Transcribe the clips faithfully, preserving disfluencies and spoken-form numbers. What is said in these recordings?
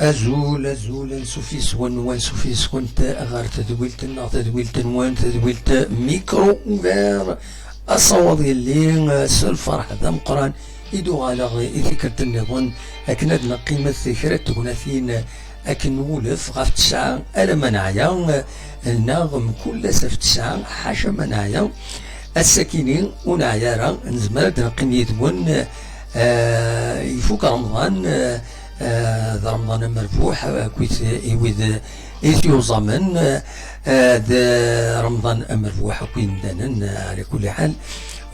Azul, azul, ansuf yes-wen, ansuf yes-kent ɣer tedwilt-nneɣ, tedwilt-nwen, tedwilt Micro Ouvert. Asawaḍ yelli, s lferḥ d ameqqran i d-uɣaleɣ i tikkelt-nniḍen akken ad neqqimet kra n tegnatin akken nwulef ɣef tesɛa alamma neɛya, neɣ mkul ass ɣef tesɛa, ḥaca ma neɛya. Ass-akini ur neɛya ara, nezmer ad neqqim yid-wen. Eh, ifuk Remḍan, eh, eh, d Remḍan amerbuḥ akkit i wid i t-yuẓamen, eh, d Remḍan amerbuḥ akk imdanen, eh, ɛla kulli ḥal.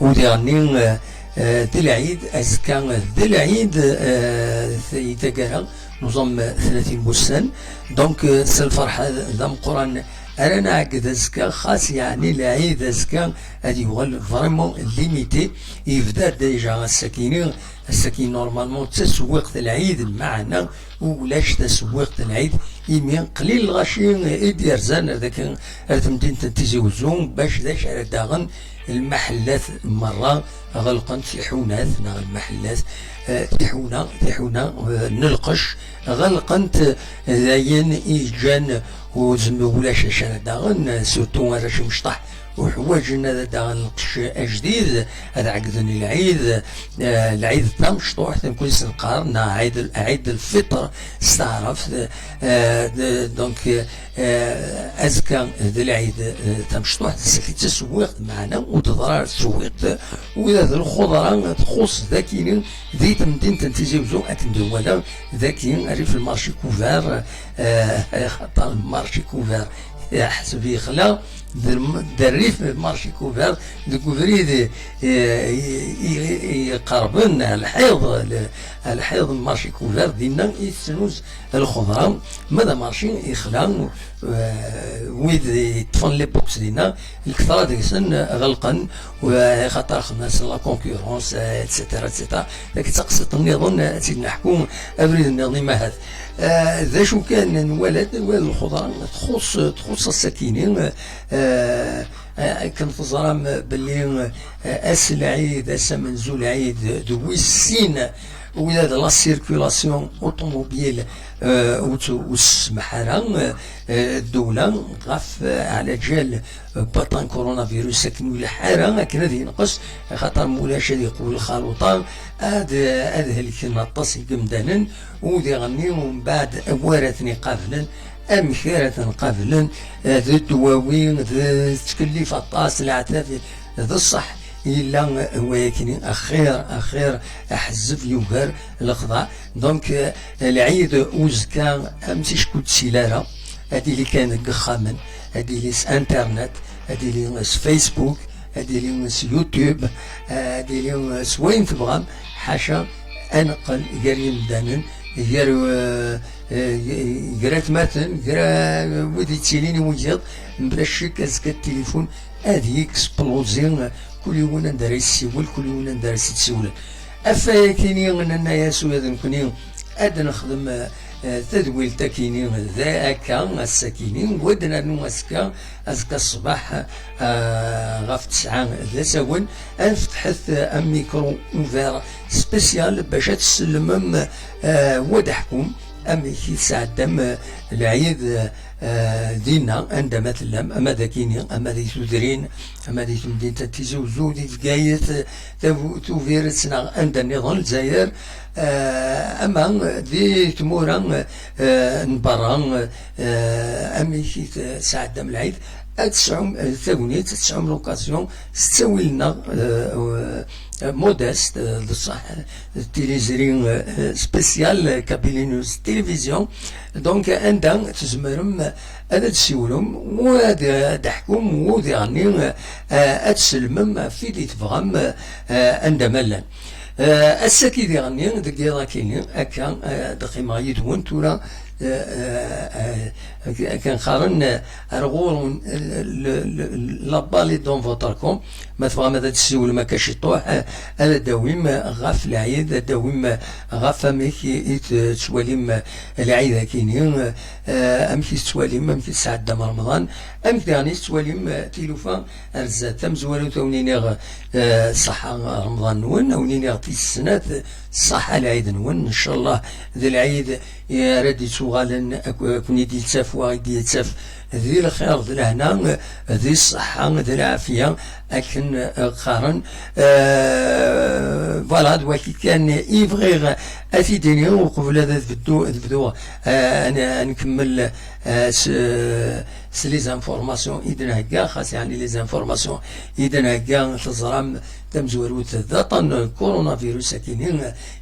U diɣenni, eh, eh, d lɛid, azekka d lɛid, eh, t-, i taggara nuẓam tlatin wussan. Donc, eh, s lferḥ d ameqqran ara nɛegged azekka, xas yeɛni lɛid azekka ad yuɣal vraiment limité. Yebda déjà ass-akini, ass-agi normalement d tasewwiqt n lɛid, lmeɛna ulac tasewwiqt n lɛid, imi qlil lɣaci i d-yerzan ar daki, ar temdint n Tizi Uzzu, bac d acu ara daɣen lmaḥellat merra ɣelqent, tiḥunat neɣ lmaḥellat, eh, tiḥuna, tiḥuna, eh, n lqecc ɣelqent, eh, d ayen i yeǧǧan ur zem-, ulac acu ara daɣen, eh, surtout arrac imecṭaḥ uḥwaǧen ad daɣen lqecc ajdid, ad ɛeggden lɛid, eh, lɛid tamecṭuḥt, nekkni s-neqqar, neɣ ɛid, ɛid lfiṭr s taɛrabt, eh, d-, donc, eh, azekka d lɛid, eh, tamecṭuḥt, d tasewwiqt, meɛna ur d-teḍra ara tsewwiqt, ula d lxuḍra txuṣ daki di temdint n Tizi Uzzu, akken d-nwala daki rrif lmarci couvert, eh, axaṭer lmarci couvert, eh, ḥseb yexla, d lm-, d rrif n marché couvert deg ubrid, eh, i, i, i, iqerben ar lḥiḍ, l-, ar lḥiḍ n marché couvert, dinna i tettnuz lxeḍra. Ma d amarci yexla, eh, wid yeṭṭfen les box dinna, lketṛa deg-sen ɣelqen, u, axaṭer xedmen-asen la concurrence, eh, et cetera, et cetera. Dagi d taqsiṭ nniḍen, eh, ad tt-id-neḥku abrid nniḍen imahat. Eh, d acu kan nwala-d, nwala lxeḍra txuṣ, txuṣ ass-akini, eh, eh, akken teẓram belli, eh, ass lɛid, ass amenzu lɛid d wis sin, ula d la circulation automobile, eh, ur tt-, ur tessmaḥ ara, eh, ddewla ɣef, eh, ɛlaǧal baṭa n coronavirus akken ur ileḥḥu ara akken ad yenqes, axaṭer ma ulac ad yeqwel lxaluṭa, ad, ad helken aṭas n yimdanen, u diɣenni umbeɛd anwa ara ten-iqablen, amek ara ten-qablen, eh, d ddwawi, d ttkellif aṭas, leɛtab, d ṣṣeḥ, yella wayakni axir, axir, aḥezzeb yugar lexḍa. Donc, eh, lɛid uzekka, am ticku ur d-ttili ara, ad yili kan deg yexxamen, ad yili s internet, ad yili s Facebook, ad yili s YouTube, ad yili s wayen tebɣam, ḥaca ad neqqel gar yimdanen, gar, eh, eh, gar atmaten, gar, eh, wid yettilin i wiyaḍ, mebla ccek azekka tilifun ad yekspluzi, kul yiwen anda ara yessiwel, kul yiwen anda ara s-id-siwlen. Ɣef wayakini, nenna-yas ula d nekkni ad nexdem, eh, tadwilt akini d akka, ass-akini, u ad nernu azekka, azekka ṣṣbeḥ, eh, ɣef tesɛa d asawen, ad nfetḥet, eh, amicro ouvert spécial bac ad tsellmem, eh, u ad d-teḥkum amek i tesɛeddam, eh, lɛid, eh, dinna, anda ma tellam, ama d akini, ama di tudrin, ama di temdint n Tizi Uzzu, di Bgayet, Tabu-, Tubiret, neɣ anda nniḍen, Lezzayer, eh, ama di tmura, eh, n berra, eh, amek i tesɛeddam lɛid. ad tesɛum, eh, tagnit, ad tesɛum l'occasion s ttawil-nneɣ, eh, eh, modeste, eh, d ṣṣeḥ, eh, tiliẓri, eh, eh, spécial, eh, Kabyle News Télévision. Donc, anda tzemrem ad d-tessiwlem, u ad, ad d-teḥkum, u diɣenni, eh, ad tsellmem ɣef wid i tebɣam, eh, anda ma llan. Eh, ass-agi diɣenni, deg yiḍ akini, akka, eh, ad qqimeɣ yid-wen tura, eh, eh, eh, akken qqaren, eh, ar ɣur-wen, eh, le, le, la balle est dans votre camp. Ma tebɣam ad d-tessiwlem akka ciṭuḥ, eh, ad d-tawim, eh, ɣef lɛid, ad d-tawim, eh, ɣef amek i, i tettwalim, eh, lɛid akini, eh, amek i tettwalim, amek i tesɛeddam Remḍan, amek diɣen i tettwalim, eh, tilufa ar zdat. Tamezwarut, a wen-iniɣ, eh, ṣṣeḥḥa Remḍan-nwen, a wen-iniɣ tis snat, ṣṣeḥḥa lɛid-nwen, ncallah d lɛid, eh, ara d-ittuɣalen, ak-, ad ken-id-yettaf wa i d-yettaf di lxir d lehna, di ṣṣeḥḥa d lɛafiya, akken, eh, qqaren. Eh, voilà, d waki kan i bɣiɣ ad t-id-iniɣ uqbel ad beddu-, ad bduɣ, eh, ad n-, ad nkemmel, eh, s, s les informations i d-nhegga, xas yeɛni les informations i d-nhegga, teẓram tamezwarut d aṭṭan n coronavirus akini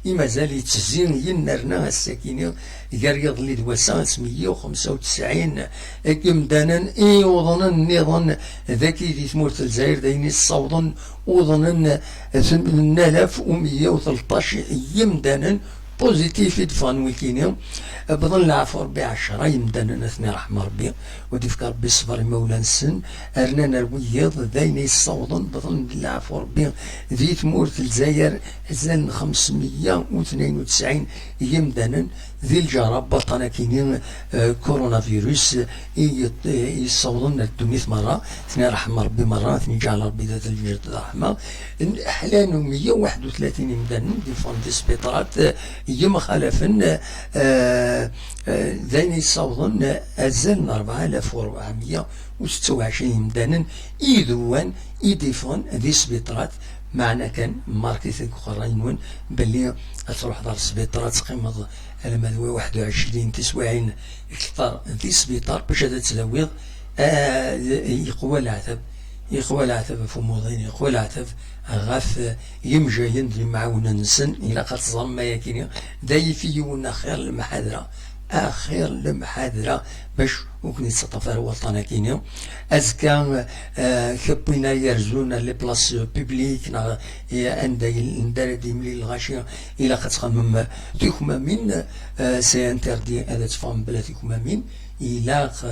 i mazal yettezzi, yennerna ass-akini gar yiḍelli d wass-a s meyya u xemsa u tesɛin n yimdanen i yuḍnen nniḍen dagi di tmurt n Lezzayer, d ayen i ssawḍen uḍnen n alaf u meyya u tleṭṭac n yimdanen positif i d-ffɣen wikini. Bḍen leɛfu Rebbi ɛecra yimdanen, ad ten-iṛḥem Rebbi, u d-ifk Rebbi ṣṣber i imawlan-nsen, rnan ar wiyiḍ, d ayen i ssawḍen, bḍen leɛfu Rebbi di tmurt n Lezzayer, azal n xemsmeyya u tnayen u tesɛin yimdanen di lǧara n waṭṭan akini, eh, coronavirus, i, i yessawḍen ar ddunit merra, ad ten-iṛḥem Rebbi merra, ad ten-iǧɛel Rebbi d at lǧirat d ṛṛeḥma. Ḥlan meyya u waḥed u tlatin imdanen d-iffɣen di sbiṭarat, eh, yemxalafen, eh, eh, d ayen yessawḍen, eh, azal n rebɛa alaf u rebɛemya u setta u ɛecrin imdanen i d-wwan i d-iffɣen di sbiṭarat. Meɛna kan, market deg uqerray-nwen belli ad truḥeḍ ɣer sbiṭar, ad teqqimeḍ alamma d waḥed u ɛecrin tiswiɛin kter di sbiṭar bac ad tdawiḍ, ah, yeqwa leɛtab, yeqwa leɛtab ɣef umuḍin, yeqwa leɛtab ɣef, eh, yimejjayen d yimɛawnen-nsen. Ilaq ad teẓrem ayakini, d ayif i yiwen axir lemḥadra, axir lemḥadra, bac ur ken-yettaṭṭaf ara waṭṭan-akini. Azekka, eh, kewwin ay yerzun les places publiques neɣ, eh, anda, anda ara d-yemlil lɣaci, ilaq ad txemmem tikmamin, eh, c'est interdit ad teffɣem bla tikmamin, ilaq,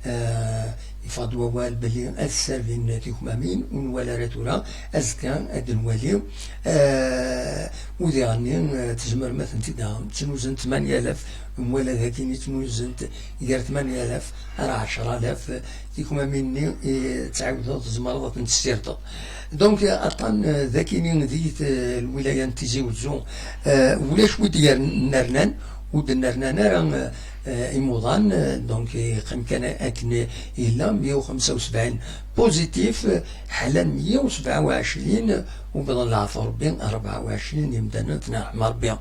eh, yeffeɣ-d wawal belli ad sservin tikmamin, ur nwala ara tura, azekka ad nwali, eh, u diɣenni, eh, tzemrem ad tent-id-taɣem, ttnuzen tmanya alaf, nwala d akin i ttnuzent gar tmanya alaf ar ɛecra alaf, tikmamin-nni i ttɛiwdeḍ tzemreḍ ad tent-tessirdeḍ. Donc, aṭṭan, eh, d akini di, eh, lwilaya n Tizi Wezzu, eh, ulac wi d-yernan, ur d-nernan ara, eh, eh, imuḍan, eh, donc, yeqqim kan akken yella, meyya u xemsa u sebɛin positif, eh, ḥlan meyya u sebɛa u ɛecrin, u bḍan leɛfu Rebbi rebɛa u ɛecrin imdanen, ad ten-iṛḥem Rebbi.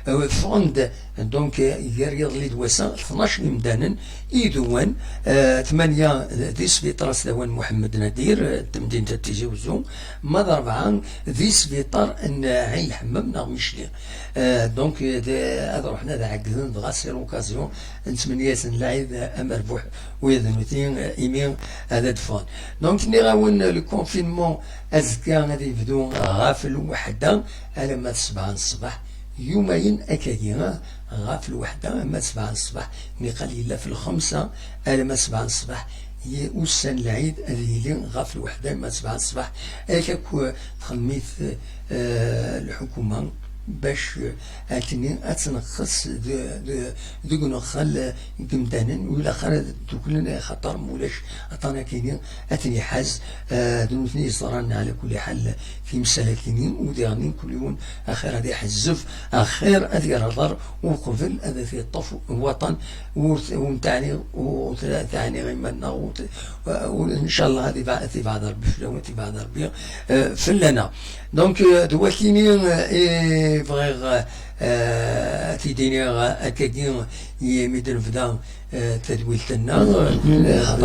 Eh, ffɣen-d, donc, eh, gar yiḍelli d wass-a, tnac imdanen i d-wwan, eh, tmanya di sbiṭar Asdawan Muḥemmed Nadir, eh, n temdint n Tizi Wezzu, ma d rebɛa di sbiṭar n Ɛin Lḥemmam neɣ Micli. Euh, donc, euh, d-, ad ruḥen ad ɛeggden, dɣa c'est l'occasion, nettmenni-asen lɛid amerbuḥ, u d nutni, euh, imi ad d-ffɣen. Donc, nniɣ-awen, le confinement, azekka ad yebdu ɣef lweḥda alamma d ssebɛa n ṣṣbeḥ, yumayen akkagi, ɣef lweḥda alamma d ssebɛa n ṣṣbeḥ, niqal yella f lxemsa alamma d ssebɛa n ṣṣbeḥ, i ussan lɛid ad yili ɣef lweḥda alamma d ssebɛa n ṣṣbeḥ, ak akk, euh, txemmit, euh, lḥukuma, bac, euh, akkenni ad tneqqes de-, de-, deg uneɣxal, euh, n yimdanen, ur ilaq ara ad dduklen, axaṭer ma ulac aṭṭan akkenni ad ten-iḥaz, euh, d nutni yeẓran ɛla kulli ḥal timsal akkenni, u diɣen kul yiwen axir ad iḥezzeb, axir ad yerḍer uqbel ad t-yeṭṭef waṭṭan ur t-, ur nettɛni, ur t-, teɛni iman-nneɣ, ur t-, ur, ncallah ad iba-, ad ibɛed Rebbi fell-awen, ad ibɛed Rebbi, euh, fell-aneɣ. Donc, euh, d wakini, euh, Bɣiɣ, eh, ad t-id-iniɣ, eh, akkagi, imi d-nebda, eh, tadwilt-nneɣ, eh,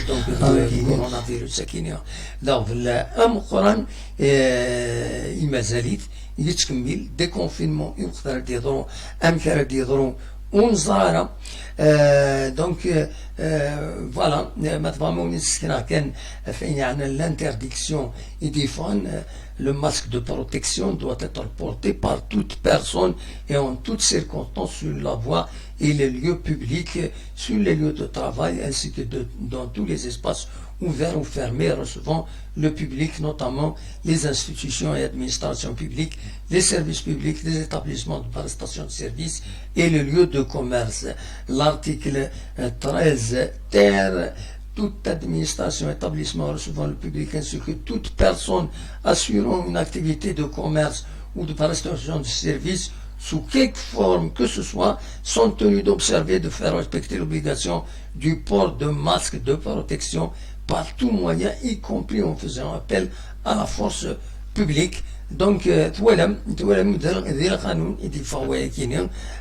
donc, eh, coronavirus-agi-nni d aɣbel ameqqran, eh, i mazal-it yettkemmil, déconfinement i weqt ara d-yeḍru, amek ara d-yeḍru, ur neẓri ara. Eh, donc, eh, eh, voilà, eh, ma tebɣam ad wen-d-ssekneɣ kan ɣef ayen yeɛnan l'interdiction i d-yeffɣen, eh, le masque de protection doit être porté par toute personne et en toutes circonstances sur la voie et les lieux publics, sur les lieux de travail ainsi que de, dans tous les espaces ouverts ou fermés recevant le public, notamment les institutions et administrations publiques, les services publics, les établissements de prestation de services et les lieux de commerce. L'article, euh, treize ter, toute administration, établissement recevant le public ainsi que toute personne assurant une activité de commerce ou de prestation de services sous quelque forme que ce soit sont tenus d'observer et de faire respecter l'obligation du port de masques de protection par tout moyen, y compris en faisant appel à la force publique. Donc, euh, twalam, twalam d, d lqanun i d-yeffeɣ wayakini.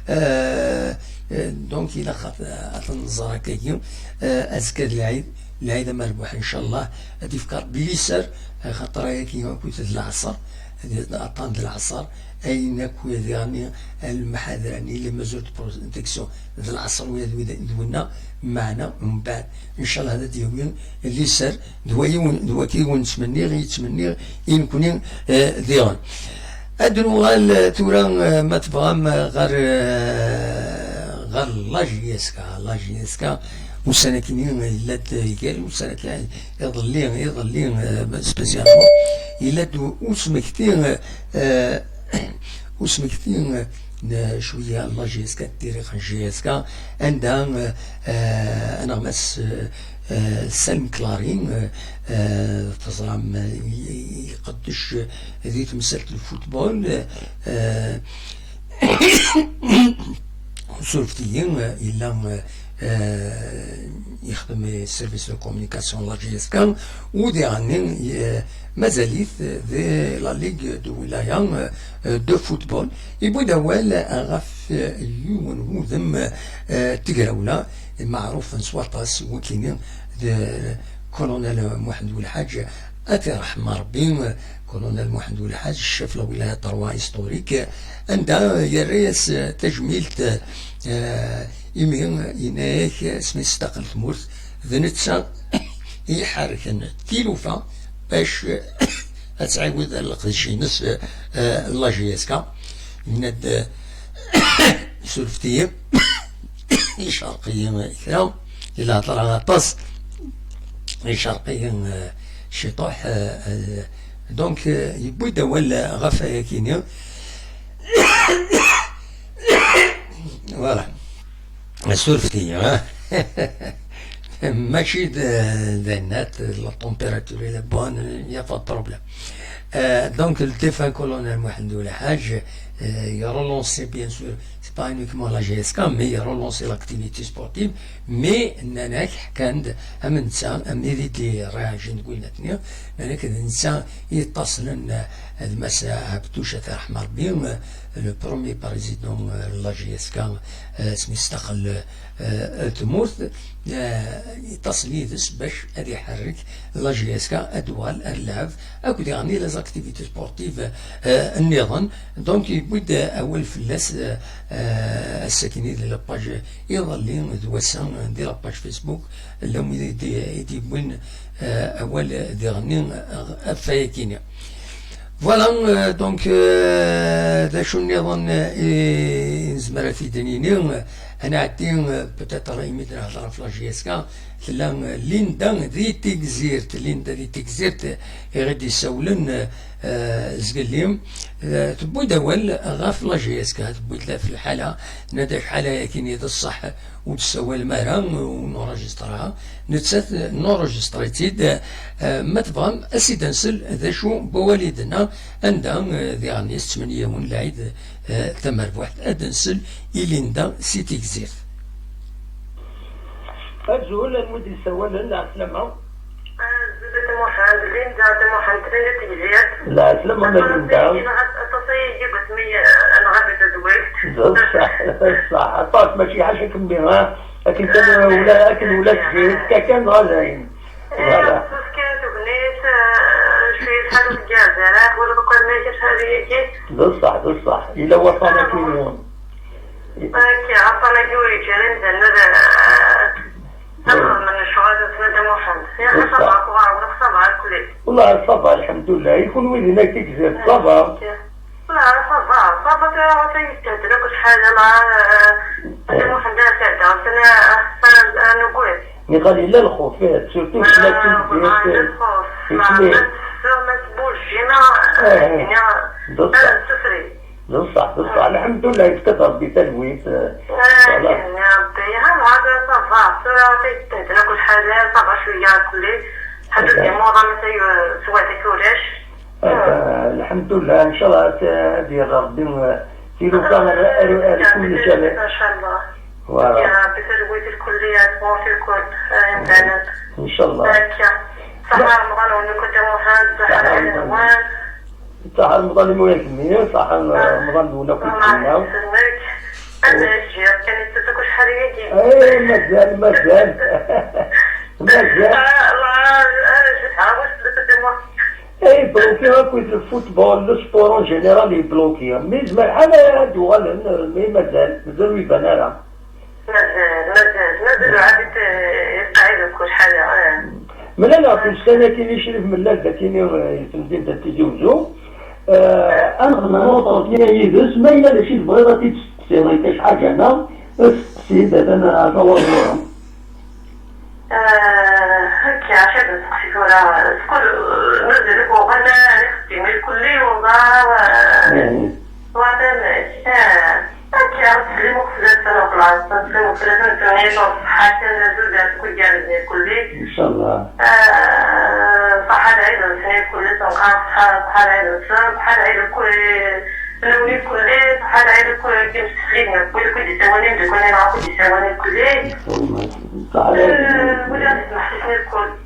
Euh, euh, donc, ilaq ad, ad nẓer akkagi. Euh, azekka d lɛid, lɛid amerbuḥ, inchallah. Ad yefk Rebbi liser, axaṭer ayagi akkit d lɛeṣer, d aṭṭan d lɛeṣer, ayen akk diɣen, lemḥadra-nni, les mesures de protection d lɛeṣer, wid, wid, d winna, meɛna, mbeɛd, inchallah, ad d-yawi liser, d wayi wen-, d waki wen-ttmenniɣ, yettmenniɣ i nekni, eh, diɣen. Ad nuɣal, eh, tura, eh, ma tebɣam, eh, ɣer, eh, ɣer la J S K, la J S K, ussan-agi yella-d, eh, gar ussan-agi, iḍelli, iḍelli, eh, spécialement, yella-d u-, usmekti, eh, eh, usmekti, eh, n cwiya la J S K, tiriq n J S K, anda, eh, eh, aneɣmas, eh, eh, Salem Clary, eh, eh, teẓram, eh, i-, i-, iqeddec di temsalt n football, eh, surfet-iyi, eh, yella, eh, eh, yexdem i service de communication n la J S K, u diɣenni, eh, mazal-it di la Ligue de Wilaya, eh, de football. Yewwi-d awal ɣef, eh, yiwen wudem, eh, tegrawla, meɛrufen s waṭas, wakini d Colonel Muḥend Ulḥaǧ, ad t-iṛḥem Ṛebbi, Colonel Muḥend Ulḥaǧ, chef la wilaya trois historique, anda yerra-yas tajmilt, eh, imi yenna-yak asmi testaqqel tmurt, d netta i iḥerrken tilufa bac ad tɛiwed leqdic-ines, eh, la J S K. Yenna-d, eh, surfet-iyi, icerq-iyi kra, yella heḍra aṭas, icerq-iyi, eh, ciṭuḥ, eh, eh, donc, eh, yewwi-d awal ɣef wayakini. Voilà. Surfet-iyi, hein. Mačči d, d ayennat, la température est bonne, il n'y a pas de problème. Euh, donc, le défunt colonel Mohamed Oulhadj, euh, il a relancé, bien sûr, c'est pas uniquement la J S K, mais il a relancé l'activité sportive, mais nnan-ak, ḥkan-d, am netta, am nidi di réagin deg winnat-nni, nnan-ak d netta i yeṭṭaslen, euh, d Mass Abdouch, ad t-iṛḥem Ṛebbi, euh, le premier président, euh, de la J S K, euh, asmi yestaqel, euh, tmurt, euh, yeṭṭasel yid-s bac ad iḥerrek la J S K ad d-tuɣal ar lɛeb, akked diɣen les activités sportives, euh, nniḍen. Donc, yewwi-d awal fell-as, euh, euh, ass-akini di la page iḍelli d wass-a, di la page Facebook, llan wid i d-, i d-yewwin, euh, awal diɣen, euh, ɣef wayakini. Voilà, euh, donc, euh, d acu nniḍen, euh, i nezmer ad t-id-nini, euh, ad nɛeddi, euh, peut-être imi d-nehder ɣef la J S K, tella, euh, Linda di Tigzirt, Linda di Tigzirt, euh, i ɣ-id-yessawlen, euh, euh, zgelli, euh, tewwi-d awal ɣef la J S K, tewwi-d ɣef lḥala, tenna-d acḥal ayakini d ṣṣeḥ, ur d-tessawalem ara, ur nurajisṭer ara. Nettat, nurajisṭer-itt-id, eh, ma tebɣam, ad s-id-nsel d acu n wawal i d-tenna, anda, eh, diɣen yessemmeḥ-iyi-d lɛid, eh, tamerbuḥt, ad nsel i Linda si Tigzirt. Azul, anwa i d-yessawalen, ɛeslama. Zida Muḥend, Linda Muḥend, Linda Tegzirt. Lɛeslama a Linda. Aṭas ayagi deg wasmi, eh, nɣab i tedwilt. D ṣṣeḥ, d ṣṣeḥ. Aṭas, mačči ḥaca kemmi, ha? Akken kan, ah, ula, akken ula tgirt, kan neɣ dayen. Eh, voilà. Sus kan tegnit, eh, cwiya lḥal ur tgerrez ara, ula d uqermay lḥal-agi. D ṣṣeḥ, d ṣṣeḥ. Yella waṭṭan akken. Akka, aṭṭan-agi ur yeǧǧi ara imdanen ad, ad xedmen lecɣal n Zida Muḥend. Yaxi, ça va, ur ɣ-wwiɣ, ça va, akk-, lli. Wallah, ça va, lḥemdullah. I kunwi dinna deg Tegzirt, ça va? Akka. Wallah, ça va, ça va, tura ata yetthedden akk lḥal, ala, eh, Zida Muḥend ara sɛeddaɣ, sana, sana, nugad. Niqal yella lxuf, eh, surtout ma, la Tegzirt, yella lxuf. Ma, ma tesseffer, ma tbujji, ma, eh, eh, d ṣṣeḥ. Ara nessefri. D ṣṣeḥ, d ṣṣeḥ. Lḥemdullah, yefka-d Ṛebbi talwit, eh, voilà. Amin, ya Ṛebbi. Ha, ha, ça va. Tura ata yetthedden akk lḥal, ça va cwiya kulli. Lḥemdullah, imuḍan ata, eh, swat akk ulac. Ah, lḥemdullah, ncallah ad, ad yerr Ṛebbi, eh, tilufa ar, ar, ar, ah, kullec. Ncallah. Voilà. Ya Ṛebbi, talwit lkulli, ya tmurt lkull, eh, imdanen. Ncallah. Akka. Ṣaḥa Remḍan-nwen akk a Muḥend, ṣaḥa Remḍan. Ṣaḥa Remḍan i muyat-nni, ṣaḥa Remḍan-nwen akk. Anda i tgiḍ kan i ttuɣ acḥal-agi? Eh, mazal, mazal. Mazal. Ah, Allah, ah, je t'aime, je t'aime. Eh, bloqué akk le football, le sport en général est bloqué. Mais yezmer lḥal ad d-uɣalen, mais mazal, mazal ur iban ara. Mazal, mazal, mazal lɛad yet-, yettɛid deg wacḥal, eh. Mlaleɣ-t ussan-agi i Crif Mellal dagi, eh, i temdint n Tizi Uzzu. Eh, ad nexdem un entretien yid-s, ma yella d acu i tebɣiḍ ad t-id-testeqsiḍ, yekka acḥal-agi, ad t-testeqsiḍ, atan, eh, tawaẓuṛ. Eh, akka, acu ad nesteqsi tura? Skud, eh, mazal-ik uɣal ar ixeddim irkelli, uẓar, eh, eh, wa d amek, eh. Akka, ttsellim uqbel ad tfenneḍ lɛeṣr, ttsellim uqbel ad tfenneḍ ṣṣeḥḥa kan, azul d azekka igerrzen irkelli. Ncallah. Ah, ṣṣeḥḥa lɛid-nsen irkelli, tenqer ṣṣeḥḥa, ṣṣeḥḥa lɛid-nsen, ṣṣeḥḥa lɛid akk, eh, fell-awen irkelli, ṣṣeḥḥa lɛid akk, eh, imsefliden akk, wid akk i d-isawalen, d akk-nni neɣ akk i d-isawalen irkelli. Ṣṣeḥḥa lɛid. Eh, wid ad smeḥsisen irkelli.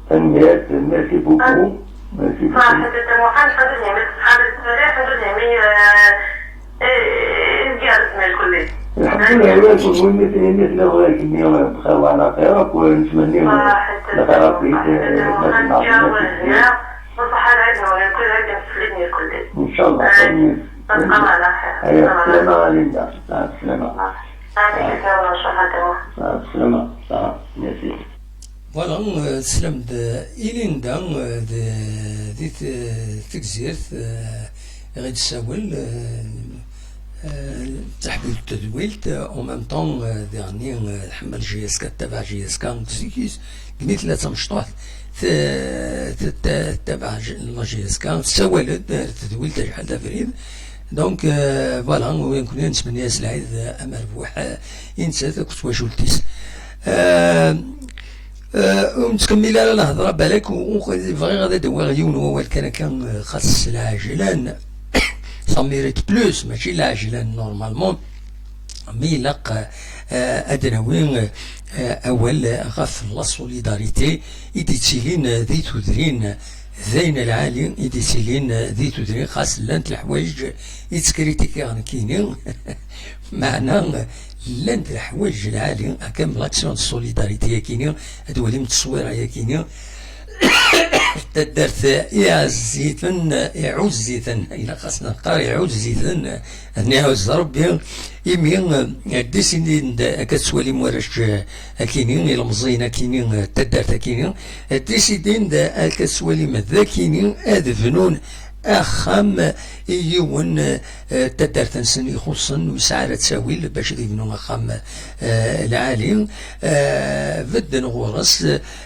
Tanemmirt, merci beaucoup. Merci beaucoup. Ṣaḥit a Muḥend, ḥemdu lehmi, ḥemdu lehmi, eh, eh, igerrez mliḥ kulli. Lḥemdullah, ula d win i tiniḍ la ɣur-k-nni bxir wa ɛla xir, akk nettmenni lxir akk-it, eh, ma tebɣa. Ṣaḥit a Muḥend, ya wahya, wa ṣaḥḥa lɛid-nwen irkelli, lɛid imsefliden irkelli. Ncallah, tanemmirt. Aya, bslama a Linda. Ah, bslama. Ah, bslama. Ah, merci. Voilà, euh, teslam-d, euh, i Linda, euh, de, di t-, Tegzirt, euh, i ɣ-d-tessawel, euh, euh, d taḥbibt n tedwilt, euh, en même temps, euh, diɣenni, euh, tḥemmel J S K, tettabaɛ J S K, deg zik-is, degmi tella d tamecṭuḥt, t-, t-, t-, tettabaɛ J-, la J S K, tessawal-d, euh, tedwilt acḥal d abrid. Donc, euh, voilà, nekkni nettmenni-as lɛid, euh, amerbuḥ, euh, i nettat akked twacult-is. Euh, Eh, ur nettkemmil ara lehḍra, balak, u, u, bɣiɣ ad d-awiɣ yiwen wawal kan akka, eh, xas s lɛejlan. Ça mérite plus, mačči lɛejlan normalement. Mi ilaq, eh, ad d-nawi, eh, awal ɣef la solidarité i d-yettilin, eh, di tudrin, d ayen lɛali i d-yettilin, eh, di tudrin, xas llant leḥwayeǧ i ttkritikeɣ nekkini. Meɛna, eh, llant leḥwayeǧ lɛali, akka am l'action de solidarité-yakini, ad walim tteswira-yakini. Taddart iɛezziten, iɛuzz-iten, ilaq-as neqqar iɛuzz-iten, ad nɛuzz Rebbi, imi, eh, décidin-d akka tettwalim warrac, eh, akini, ilemẓiyen akini, eh, taddart akini, eh, décidin-d akka tettwalim d akini ad bnun axxam i yiwen, eh, taddart-nsen ixuṣṣen, ur yesɛi ara ttawil bac ad yebnu axxam, eh, lɛali. Eh, bedden ɣur-s,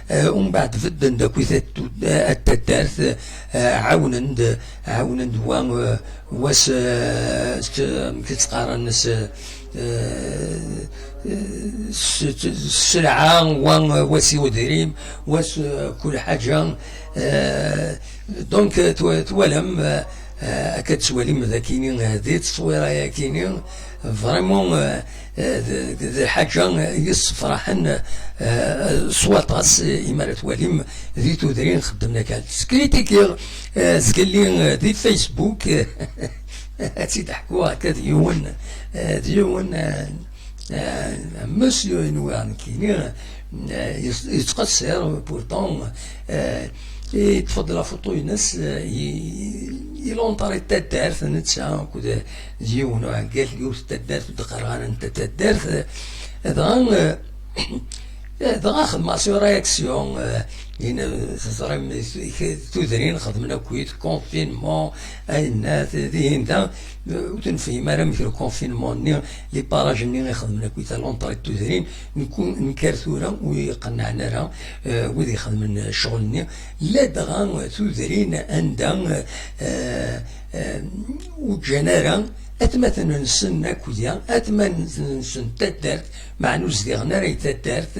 eh, umbeɛd bedden-d akkit at, eh, at taddart, eh, ɛawnen-d, ɛawnen-d wa, eh, wa s, eh, s, amek i tt-qqaren, s, eh, s, s, sselɛa, wa, wa s udrim, wa s, eh, kul ḥaǧa. Eh, Donc, euh, twa-, twalam, euh, euh, akka tettwalim d akini, euh, di tteswira-yakini, vraiment, euh, d, d, d lḥaǧa yessefraḥen, eh, s waṭas, eh, imi ara twalim di tudrin xeddmen akka. Skritiki, eh, zgelli, eh, di Facebook, eh, ad tt-id-ḥkuɣ akka d yiwen, eh, d yiwen, eh, eh, monsieur Noir nekkini, eh, yet-, yettqeṣṣir, pourtant, eh, yeṭṭef-d la photo-ines, eh, i, i l'entrée n taddart, netta akked d yiwen uɛeggal, yiwet n taddart ur d-qqareɣ ara anta taddart, eh, dɣa, eh, dɣa xedmeɣ sur réaction, eh, yin-, teẓram, tudrin xedmen akkit, confinement, ayennat, dihin da, eh, ur t-nefhim ara amek le confinement-nni, les barrages-nni i xedmen akkit à l'entrée n tudrin, nekk-, nekk ar tura ur yi-qennɛen ara, eh, wid ixedmen ccɣel-nni, ladɣa tudrin anda, eh, eh, ur ǧǧan ara atmaten-nsen akk da, atmaten-nsen n taddart, meɛna ur zdiɣen ara i taddart,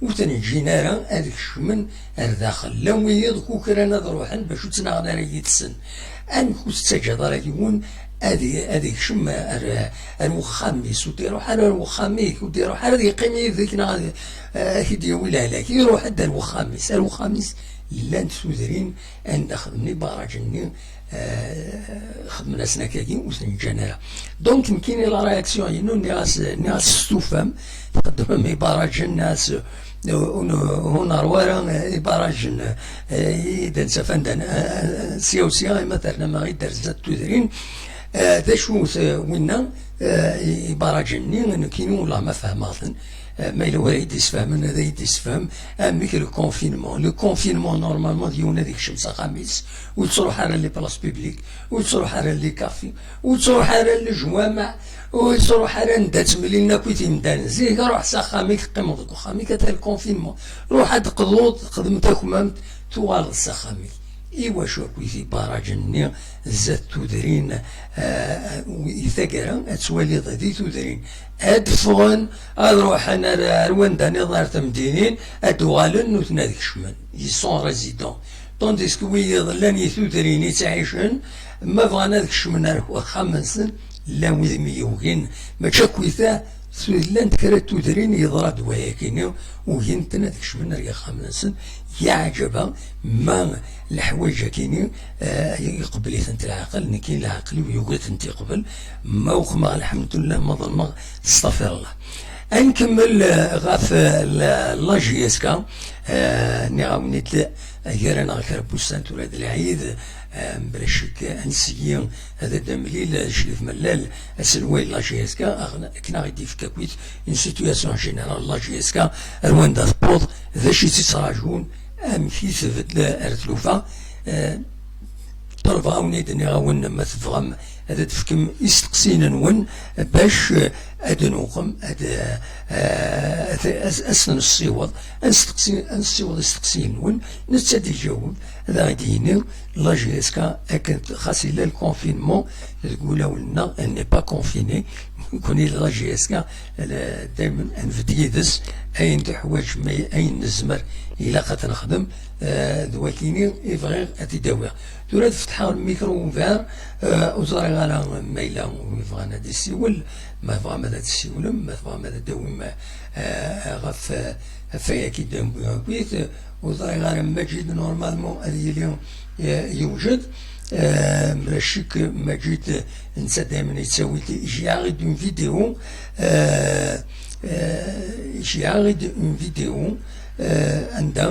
ur ten-ǧǧin ara ad kecmen ar daxel. Llan wiyiḍ kukran ad ruḥen bac ur ttnaɣen ara yid-sen. Amek ur tettaǧǧaḍ ara yiwen ad, ad ikcem ar, ar wexxam-is, ur d-iruḥ ara ar wexxam-ik, ur d-iruḥ ara ad yeqqim yid-k neɣ ad, ad k-id-yawi lehlak? Iruḥ-d ar wexxam-is, ar wexxam-is llant tudrin anda xedmen ibarraǧ-nni, eh, xedmen-asen akkagi, ur ten-ǧǧan ara. Donc, nekkini la réaction-inu, nniɣ-as, nniɣ-as testufam, txeddmem ibarraǧen, nniɣ-as, eh, ur n-, ur neṛwa ara, eh, ibarraǧen, eh, i d-nettaf anda n-, eh, eh, sya u sya, ima ternameɣ-id ar zdat tudrin, eh, d acu-t, eh, winna, eh, i-, ibarraǧen-nni, nekkini wellah ma fehmeɣ-ten, eh, ma yella wara yi-d-isfehmen, ad yi-d-isfehm, amek le confinement. Le confinement, normalement, d yiwen ad ikcem s axxam-is, ur yettruḥ ara les places publiques, ur yettruḥ ara les cafés, ur yettruḥ ara lejwameɛ, ur yettruḥ ara anda ttemlilin akk i timdanin. Zik, ruḥ s axxam-ik, teqqimeḍ deg uxxam-ik, ata le confinement. Ruḥ ad d-teqḍuḍ, texdem takmamt, tuɣaleḍ s axxam-ik. Iwacu akk i tibarraǧen-nni zdat tudrin, eh, i taggara ad twaliḍ di tudrin ad ffɣen, ad ruḥen ar, ar wanda niḍen, ar temdinin, ad d-uɣalen nutni ad kecmen. Ils sont résidents. Tandis que wiyiḍ llan i tudrin i ttɛicen, ma bɣan ad kecmen ar wexxam-nsen, llan wid mi yugin, mačči akkit-a, llant kra n tudrin yeḍra-d wayakini, ugin-ten ad kecmen ar yexxamen-nsen. Yeɛǧaba ma leḥwayeǧ-akini, eh, iqebbel-itent leɛqel, nekkin leɛqel-iw yugi ad tent-iqbel, ma uqmeɣ, lḥemdullah, ma ḍelmeɣ, stafirllah. Ad nkemmel, eh, ɣef, eh, la, la J S K, eh, nniɣ-awen-id, gar-aneɣ kra n wussan tura d lɛid, eh, mebla ccek, ad nseggi ad d-nemlil, eh, Crif Mellal, aselway n la J S K, aɣ-, akken ad ɣ-id-yefk akkit une situation générale n la J S K, ar wanda tewweḍ, d acu i tt-ittraǧun, amek i tbeddel ar tlufa. Eh, ṭelbeɣ-awen-id, nniɣ-awen ma tebɣam ad d-tefkem isteqsiyen-nwen bac, eh, ad nuqem, ad, eh, ad, ad, ad s-nessiweḍ, ad nesteqsi, ad nessiweḍ isteqsiyen-nwen, netta ad d-iǧaweb, ad aɣ-d-yini la J S K akken xas yella le confinement deg wulawen-nneɣ, elle n'est pas confinée. Nekkni la J S K, eh, daymen ad nbedd yid-s, ayen tuḥwaǧ, ma ayen nezmer ilaq ad t-nexdem, eh, d wakini i bɣiɣ ad t-id-awiɣ. Tura ad fetḥeɣ le micro ouvert, eh, ur ẓriɣ ara ma yella win yebɣan ad d-isiwel, ma tebɣam ad d-tessiwlem, ma tebɣam ad d-tawim, eh, ɣef, eh, ɣef wayagi d-newwi akkit, ur ẓriɣ ara Maǧid, normalement ad yili, eh, yewjed. Eh, mebla ccek Maǧid, eh, netta daymen yettawi-d, j'ai arrêté une vidéo, eh, eh, j'ai arrêté une vidéo, eh, anda,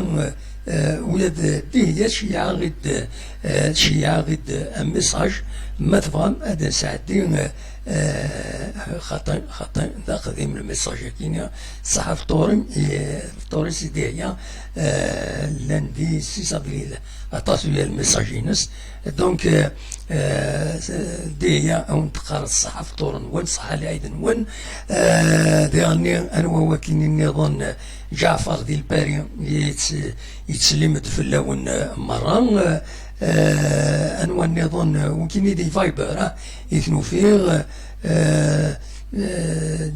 eh, ula d Dihya, j'ai arrêté, eh, j'ai arrêté un message, ma tebɣam ad nesɛeddi, eh, eh, xaṭi, xaṭi, d aqdim lmessage-agi-nni, ṣṣeḥ fṭuṛ-im, eh, fṭuṛ-is i Dihya, eh, lundi six avril. Aṭas uya lmessage-ines. Donc, eh, eh, Dihya, ad wen-teqqar ṣṣeḥ fṭuṛ-nwen, ṣṣeḥ lɛid-nwen. Eh, diɣenni, anwa wakin nniḍen, Ǧaɛfar di Lpari, yett-, yettsellim-d fell-awen, eh, merra. Eh, anwa nniḍen, eh, wakin i di Viber, ah, i ten-ufiɣ, eh, eh,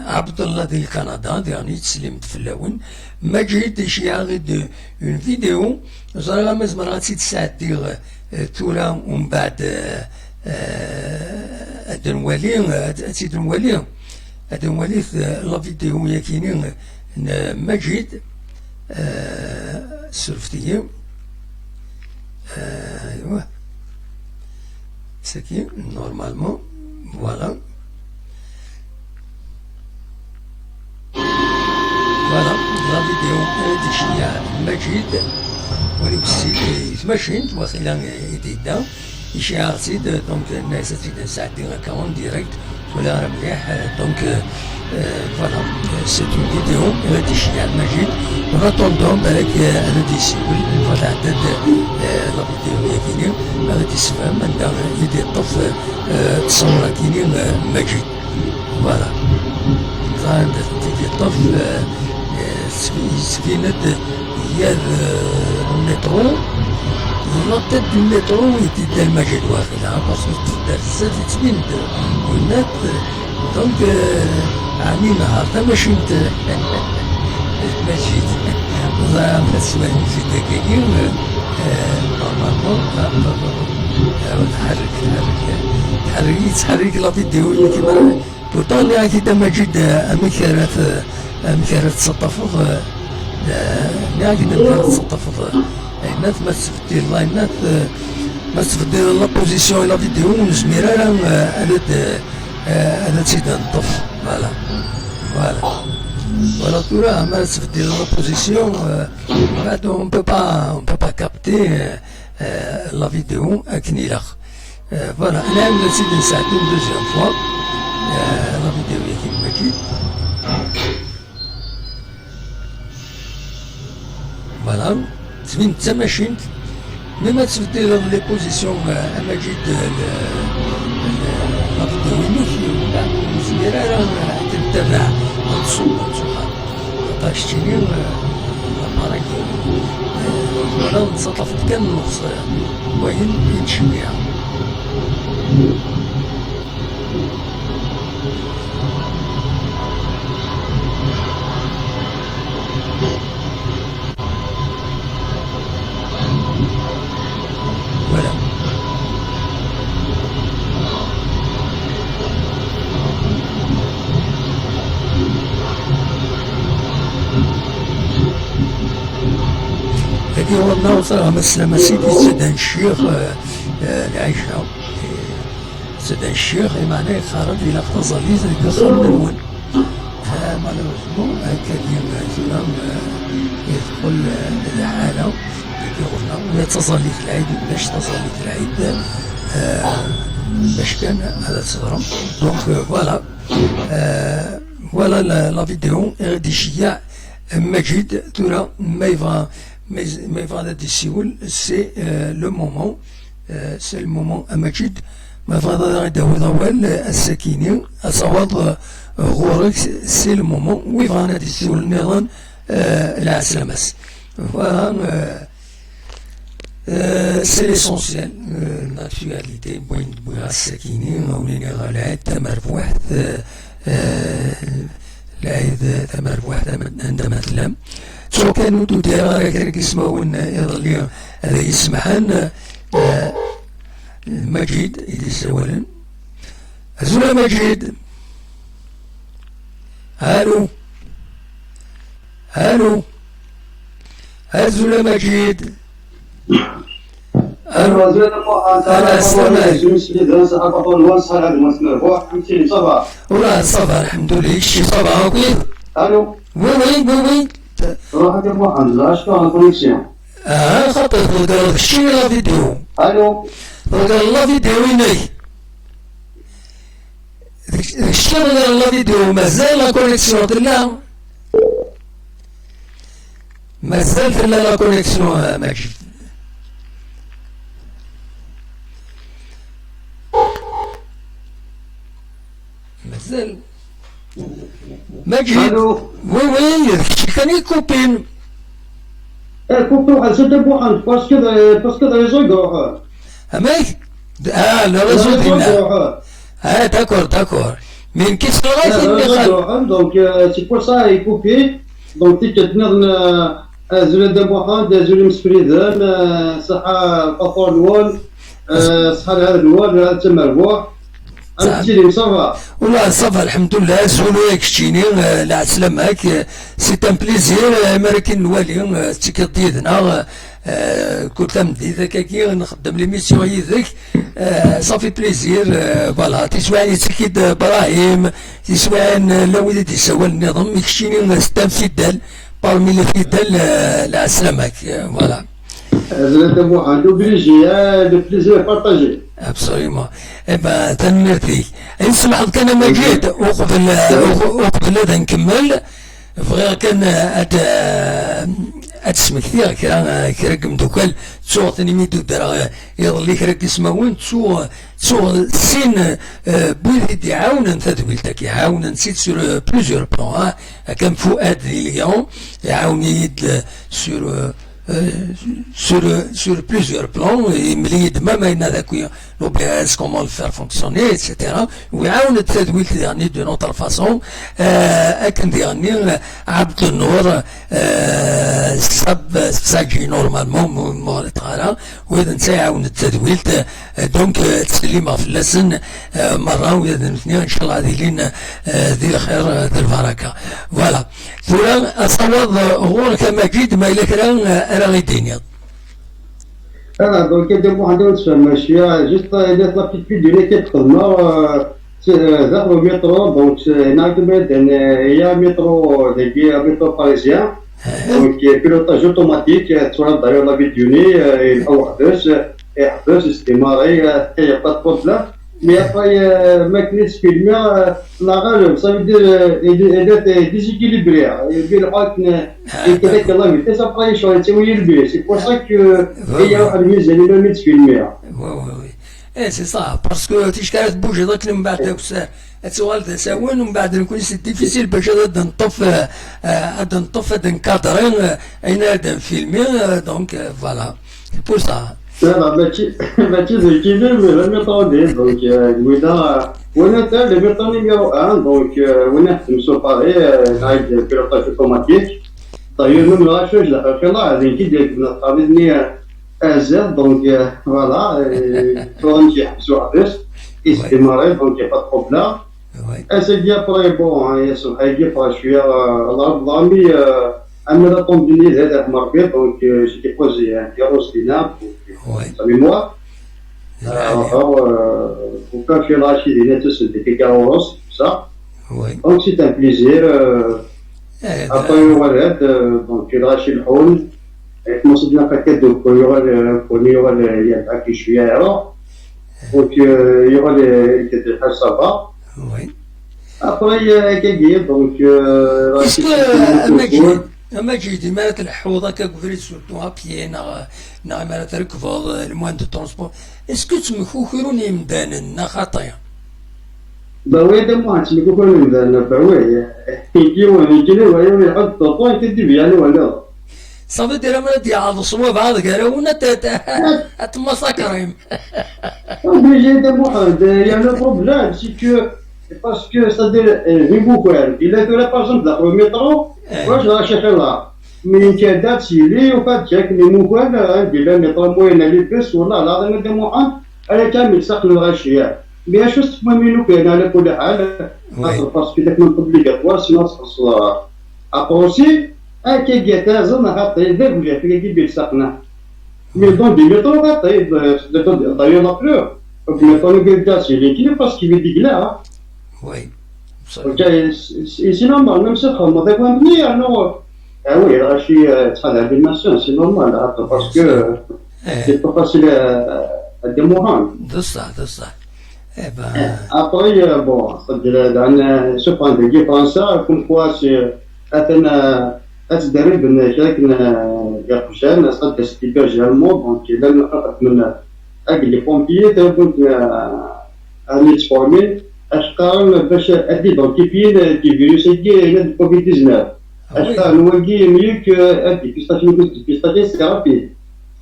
Ɛebdella di Lkanada, diɣen yettsellim-d fell-awen. Maǧid, iceyyeɛ-aɣ-id une vidéo, ẓriɣ ama zemreɣ ad tt-id-sɛeddiɣ, eh, tura, umbeɛd, eh, eh, ad nwali, ad, ad tt-id-nwali. Ad nwalit, euh, la vidéo yakini n Majid, euh, surfet-iyi. Euh, aywa. C'est qui, normalement, voilà. Voilà, la vidéo, euh, de Chia Majid. Voilà aussi, euh, machine, voilà, il est dedans. Iceyyeɛ-tt-id, donc, nna-as ad tt-id-nesɛeddi akka en direct, tura mliḥ, donc, euh, euh, voilà, c'est une vidéo, ad iceyyeɛ Majid. En attendant, balak, euh, ad d-yessiwel, une fois tɛedda-d, euh, la vidéo-yagi-nni, ad d-yessefhem anda i d-yeṭṭef, euh, ttṣur-agi-nni, euh, Majid. Voilà. Ẓran anda tent-id-yeṭṭef, euh, euh, yettbin-d yad, euh, lmiṭru, di la tête du métro i d-yedda Lmajid Waxila, parce que tedder zdat yettbin-d winat, donc, euh, ɛni nehher tamacint Lmajid. Ẓran ma tesmahim si dagi, euh, normalement, ah, ah, ah, tḥerrek, tḥerrek, tḥerrek, yettḥerrik la vidéo-nni. Pourtant, nniɣ-ak-id a Maǧid, eh, amek ara t-, amek ara tettaṭṭafeḍ, eh, eh, nniɣ-ak-id amek ara tettaṭṭafeḍ, eh, ayennat, ma tesbeddileḍ ayennat, eh, ma tesbeddileḍ la position i la vidéo, ur nezmir ara, eh, ad d-, eh, ad tt-id-neṭṭef. Voilà. Voilà. Voilà, tura, ma tesbeddileḍ la position, eh, mbeɛd, on peut pas, on peut pas capter, eh, eh, la vidéo akken ilaq. Euh, voilà, nɛawed ad tt-id-nesɛeddi une deuxième fois. Euh, la vidéo-yagi n Maǧid. Voilà, tettbin-d d tamacint. Mi ma tesbeddileḍ les positions, euh, a Maǧid, euh, le, le, la vidéo-inek, ur nezmir ara ad k-ntabaɛ, ad nṣubb, ad nṣubb. Ṭac ttini, eh, l'appareil, eh, wala nettaṭṭaf-d kan nnṣ, eh, wayen i nettceyyiɛ. Voilà. Dagi ɣur-neɣ ẓriɣ ma teslam-as-id, yettaddan ccix, eh, eh, lɛica. Yettaddan ccix, imeɛna yeqqar-d ilaq taẓallit deg uxxam-nwen. Ah, malheureusement, akka-agi, eh, tura, eh, yedxel, eh, lḥala dagi ɣur-neɣ. Ula d taẓallit lɛid, ulac taẓallit lɛid, eh, bac kan ad teḍru. Donc, euh, voilà. Euh, voilà la, la vidéo. Ad iceyyeɛ Maǧid tura, ma yebɣa, ma yez-, ma yebɣa ad d-yessiwel, c'est, euh, le moment. Euh, c'est le moment a Maǧid. Ma tebɣiḍ ad aɣ-d-tawiḍ awal, euh, ass-akini, ad taweḍ, euh, ɣur-k, c'est le moment. Wi bɣan ad d-yessiwel nniḍen, euh, lɛeslama-s. Voilà, euh, Euh, c'est l'essentiel, euh, l'actualité, win d-wwiɣ ass-akini, a wen-iniɣ lɛid tamerbuḥt, euh, euh, lɛid tamerbuḥt, am-, anda ma tellam. Ttuɣ kan ur d-udireɣ ara kra n yismawen, euh, iḍelli, ad iyi-semḥen, euh, Maǧid i d-yessawalen. Azul a Maǧid! Allô? Allô? Azul a Maǧid! Allô? Azul a Muḥend, ala, ala, slamay. Azul a Maǧid, ça va? Ur, ça va, alḥemdulillah, kečči ça va, ok? Allô? Oui, oui, oui, oui. Ruḥ a Muḥend, la, je suis en connexion. Ah, xaṭi, tḍeggreḍ kečči la vidéo. Allô? Tḍeggreḍ la vidéo-inek. D kečč i d la vidéo, mazal la connexion tella? Mazal tella la connexion, a Maǧid? Mazal. Maǧid. Allô? Oui, oui, d kečč kan i kupin. Eh, kupi waḥed s Dda Muḥend, parce que, parce que réseau iruḥ. Amek? Ah, le réseau dinna. Ah, d'accord, d'accord. Mais une question, ah, le réseau iruḥ, donc, euh, c'est pour ça il coupe. Donc, ticket, euh, azul a Dda Muḥend, azul imsefriden, euh, ṣaḥa lfaṭur-nwen, euh, ṣaḥa lɛid-nwen, lɛid tamerbuḥt. Amek tettili, ça va? Wala, ça va, lḥemdullah, zulu ya keččini, eh, lɛeslama-k, eh, c'est un plaisir, eh, mi ara k-nwali, eh, tettekkiḍ-d yid-neɣ, eh, kul tameddit akkagi nxeddem l'émission yid-k, eh, ça fait plaisir, eh, voilà, tiswiɛin yettekki-d, eh, Brahim, tiswiɛin, eh, llan wid i d-yessawalen nniḍen, mi keččini, eh, c'est un fidèle, parmi les fidèles, eh, lɛeslama-k, eh, voilà. Hazret Muḥend, obligé, hein, le plaisir est partagé. Absolument. Eh ben, tanemmirt-ik. Ay tsemḥeḍ kan a Magid, uqbel, uq-, uqbel ad nkemmel, bɣiɣ kan, eh, ad, eh, ad smektiɣ kra, eh, kra n yimdukal. Ttuɣ-ten imi d-udreɣ, eh, iḍelli kra n yismawen, ttuɣ, ttuɣ sin, eh, n wid i d-iɛawnen tadwilt-agi, ɛawnen-tt-id sur, eh, plusieurs plans, hein. Akka am Fuad di Lyon, iɛawen-iyi-d, eh, sur, eh, euh, sur, euh, sur plusieurs plans, et mli-d même ayen ad akk l'O B S, comment le faire fonctionner, et cetera. Wi iɛawen-d tadwilt diɣenni d'une autre façon, euh, akken diɣenni, euh, Abdel Nour, euh, Sab-, Sagi normalement, mu-, mu-, ara, wid netta iɛawen-d tadwilt, euh, donc, euh, ttsellimeɣ fell-asen, euh, merra, wid nutni, inchallah, ad ilin, euh, di lxir, euh, d lbaraka. Voilà. Tura, asawaḍ, eh, ɣur-k a Magid, ma yella kra, eh, ara ɣ-d-tiniḍ. Ah, donc, Dda Muḥend, ur tfehmeḍ cwiya, juste, eh, la petite vidéo-nni i d-xedmeɣ, eh, c'est, eh, daxel umiṭru, donc, c'est, هنا كما يدن، eh, il y a métro, dagi, métro parisien. Donc, eh, pilotage automatique, eh, tettwaliḍ d'ailleurs la vidéo-nni, eh, yelḥa weḥd-s, eh, yeḥbes, yesdimari, eh, il y a pas de problème. Mais après, euh, ma akken i tt-filmiɣ, euh, neɣ ɣer, ça veut dire, euh, il est, il est, euh, déséquilibré. Yettili lḥal akken, euh, yekkat akka la vitesse, après yecɣel yettawi-yi lbir. C'est pour ça que, euh, iruḥ lmizan imi mi tt-filmiɣ. Oui, oui, oui. Eh, c'est ça, parce que ticki ara tbujiḍ akken mbeɛd akk s-, ad tuɣal d asawen, mbeɛd nekkni c'est difficile bac ad, ad neṭṭef, euh, euh, ad neṭṭef, ad nkadri, euh, ayen ara d-nfilmi, euh, donc, euh, voilà. C'est pour ça. Là, là, mačči, mačči d lkili, mais la méthode, donc, euh, wina, wina ta, le méthode numéro un, donc, euh, wina ixeddem s uparis, euh, avec pilotage automatique. D'ailleurs, même la chose, la, la, la, la, la, la, la, donc, euh, voilà, euh, tura amek yeḥbes weḥd-s, yesdimari, donc, y a pas de problème. Oui. Ass-agi après, bon, hein, aṣṣbeḥ-agi, ffɣeɣ cwiya, euh, la, la, mi, euh, ami la tombe-nni d hada ḥmer biḍ, donc, euh, j'ai déposé un virus dina, donc, euh, sa mémoire. Euh, alors, euh, au cas où la chirurgie, tout ce qui est tout ça. Oui. Donc, c'est un plaisir, euh, après, voilà, euh, donc, la chirurgie, et comment c'est bien fait que, donc, il y aura le, il y aura le, il y a un paquet, je suis alors. Donc, euh, il y aura les, les, ça va. Oui. Après, euh, kagi, donc, euh, est-ce que, euh, Amagid, Amagid, mi ara tleḥḥuḍ akka deg ubrid, surtout à pied, neɣ, neɣ mi ara trekbeḍ, euh, le moyen de transport, est-ce que ttmekukrun yimdanen, neɣ xaṭi? Bah oui, Dda Muḥend, ttmekukrun yimdanen, bah oui. Yiwen, yiwen, yiwen, yiwen, yiwen, yiwen, yiwen, yiwen, yiwen, Ça veut dire, ammer ad yeɛḍes wabeɛḍ gar-awen, ad t-, ad t-, ad temmasakrim. Obligé, Dda Muḥend, il y a le problème, c'est que, parce que, c'est-à-dire, euh, les bouquins, il est que là, par exemple, dans le métro, moi, je vais chercher là. Mais il y a des, il est au fait, il y a que les bouquins, là, hein, il y a le métro, moyen, les bus, voilà, là, dans le Dda Muḥend, elle est quand même, ça, le rachia. Mais je suis, moi, mais nous, on a le coup de halle, parce que c'est obligatoire, sinon, ça sera Après aussi, akkagi taẓen, axaṭer d agujat, akkagi d-ilsaqen. Mais dans des métros, axaṭer, d'ailleurs, la plupart, donc, métro n Gagasi, il est parce qu'il est là. Oui. Donc, euh, c'est, c'est normal, même si on a des points de mire, non, ah oui, là, je suis, euh, très bien, c'est normal, hein, parce que, euh, c'est pas facile à, à démarrer. De ça, de ça. Eh ben. Après, euh, bon, c'est-à-dire, dans, euh, ce point de vue, França, comme quoi, c'est, atan, euh, ad tderribem kra n, euh, iqjan, c'est-à-dire, c'est hyper généralement, donc, là, on a fait, euh, avec les pompiers, donc, euh, on est formé, acḥal bac ad identifier le, le virus-agi, le covid dix-neuf. Ah oui. Acḥal n wagi, mieux que, euh, dépistage, dépistage, c'est rapide.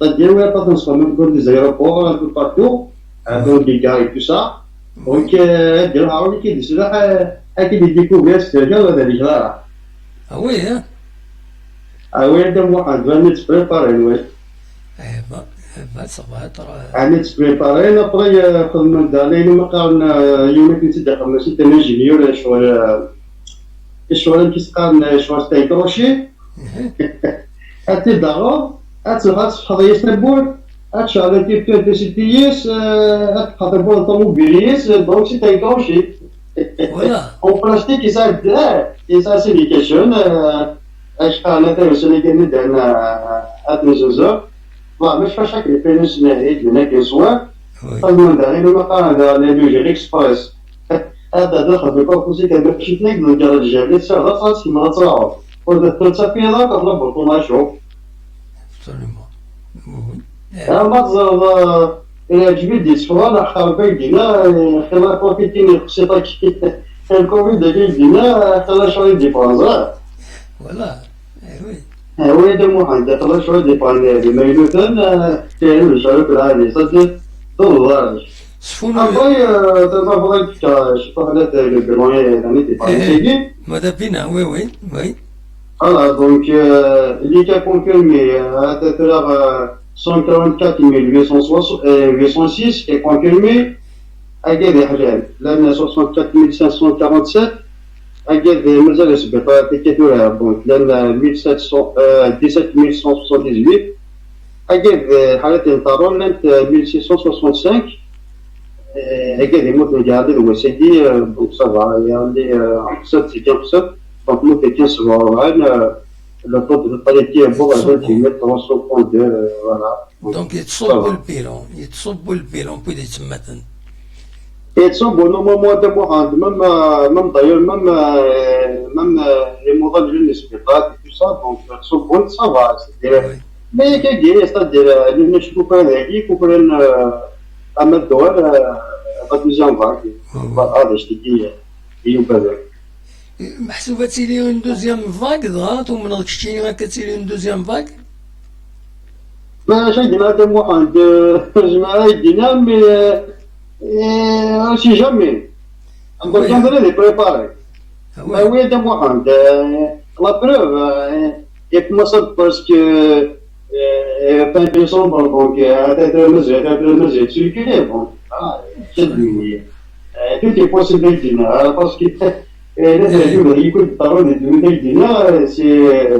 C'est-à-dire, ouais, pas dans les aéroports, un peu partout. Ah, donc, des gars et tout ça. Donc, euh, de la Haroun qui dit cela, euh, euh, qui dit découvert, c'est bien, là, déjà. Ah oui, hein? Ah oui, donc, moi, on doit nous préparer, oui. Eh ben. Ɛni ttpreparen après, euh, xedmen-d, ala ayen umi qqaren, euh, yiwen akken tt-id-ixedmen, c'est un ingénieur, euh, ccɣel, euh, ccɣel amek i s-qqaren, euh, ccɣel s tenkruci. Ad t-id-taɣeḍ, ad tebɣa ad tefḥeḍ yes tawwurt, ad tceɛleḍ tifyar d asiddi-is, euh, ad tefḥeḍ tawwurt n ṭumubil-is, donc c'est un crochet. Voilà. En plastique, yesɛa ddreɛ, yesɛa silication, euh, acḥal n tayusin i d-nnan, euh, ad ten-nzenzer. Bon, mačči fac akken ifassen-nni d-nnan akken swar. Oui. Xedmen daɣen ma qqaren daɣen les logiciels express. Ad d-xedmen pas possible kan mačči tnegg deg lǧerra n jabli, tesɛiḍ ad txaṣ kemma ad tṛuḥeḍ. Ur d-tettafiḍ akk ɣef laburṭu acu. Absolument. Oui. Ah, ma teẓreḍ, ah, yeɛǧeb-iyi-d yessefra, neɣ xerba i d-yenna, eh, xilla profiti n lqsiṭ-agi, lkovid-agi i d-yenna, xilla cɣel i d-yeffɣen, ẓriɣ. Voilà. Eh oui. Eh oui, Dda Muḥend, xilla cɣel i d-yeffɣen, eh, d imaynuten, eh, eh, d cɣel akk lɛali, ça, c'est, d lḍerj. Sfunu. Après, euh, ça va vraiment être, euh, je sais pas, peut-être, euh, le grand, euh, l'année des parents, eh, c'est bien. Madame Pina, oui, oui, oui. Voilà, donc, euh, il est confirmé, euh, à peu près, euh, cent quarante-quatre mille huit cent soixante, euh, huit cent six qui est confirmé. Hagad iḥlan, llan soixante-quatre mille cinq cent quarante-sept. Hagad, euh, mazal asbiṭar, tikkelt tura, donc, llan, euh, mille sept cents, euh, dix-sept mille cent soixante-dix-huit. Hagad, euh, ḥalat n ṭerrun, llant, euh, mille six cent soixante-cinq. Euh, hagad yemmuten gar d wass-agi, euh, donc ça va, yeɛni, euh, en fait, c'est qu'en fait, donc, yemmuten kan sebɛa u rebɛin, euh, le taux de létalité yewweḍ ɣer vingt-huit mille trois cent trente-deux, euh, voilà. Donc, yettṣubbu lbilan, yettṣubbu lbilan n wid yettmaten. Yettṣubbu, normalement, Dda Muḥend, même, euh, même d'ailleurs, même, euh, même, euh, les modèles jeunes, les spectacles, tout ça, donc, yettṣubbu, ça va, c'est-à-dire, oui. Mais, c'est-à-dire, euh, les, les, euh, la deuxième vague. Oui, oui. Voilà, je te dis, euh, et on peut. Meḥsub ad tili une deuxième vague, dɣa tumneḍ keččini akka ad tili une deuxième vague? Ma acu ay d-yenna Dda Muḥend, euh, zemreɣ ad d-iniɣ, mais, euh, euh, on sait jamais. Oui. Important de les préparer. Ah oui. Ah oui, Dda Muḥend, euh, la preuve, euh, il commence parce que, euh, fin décembre, donc, euh, peut-être mesure, peut-être mesure circulaire, bon, ah, c'est lui. Euh, tout est possible, euh, parce que, euh, les, eh, les, les, les, les, c'est, euh,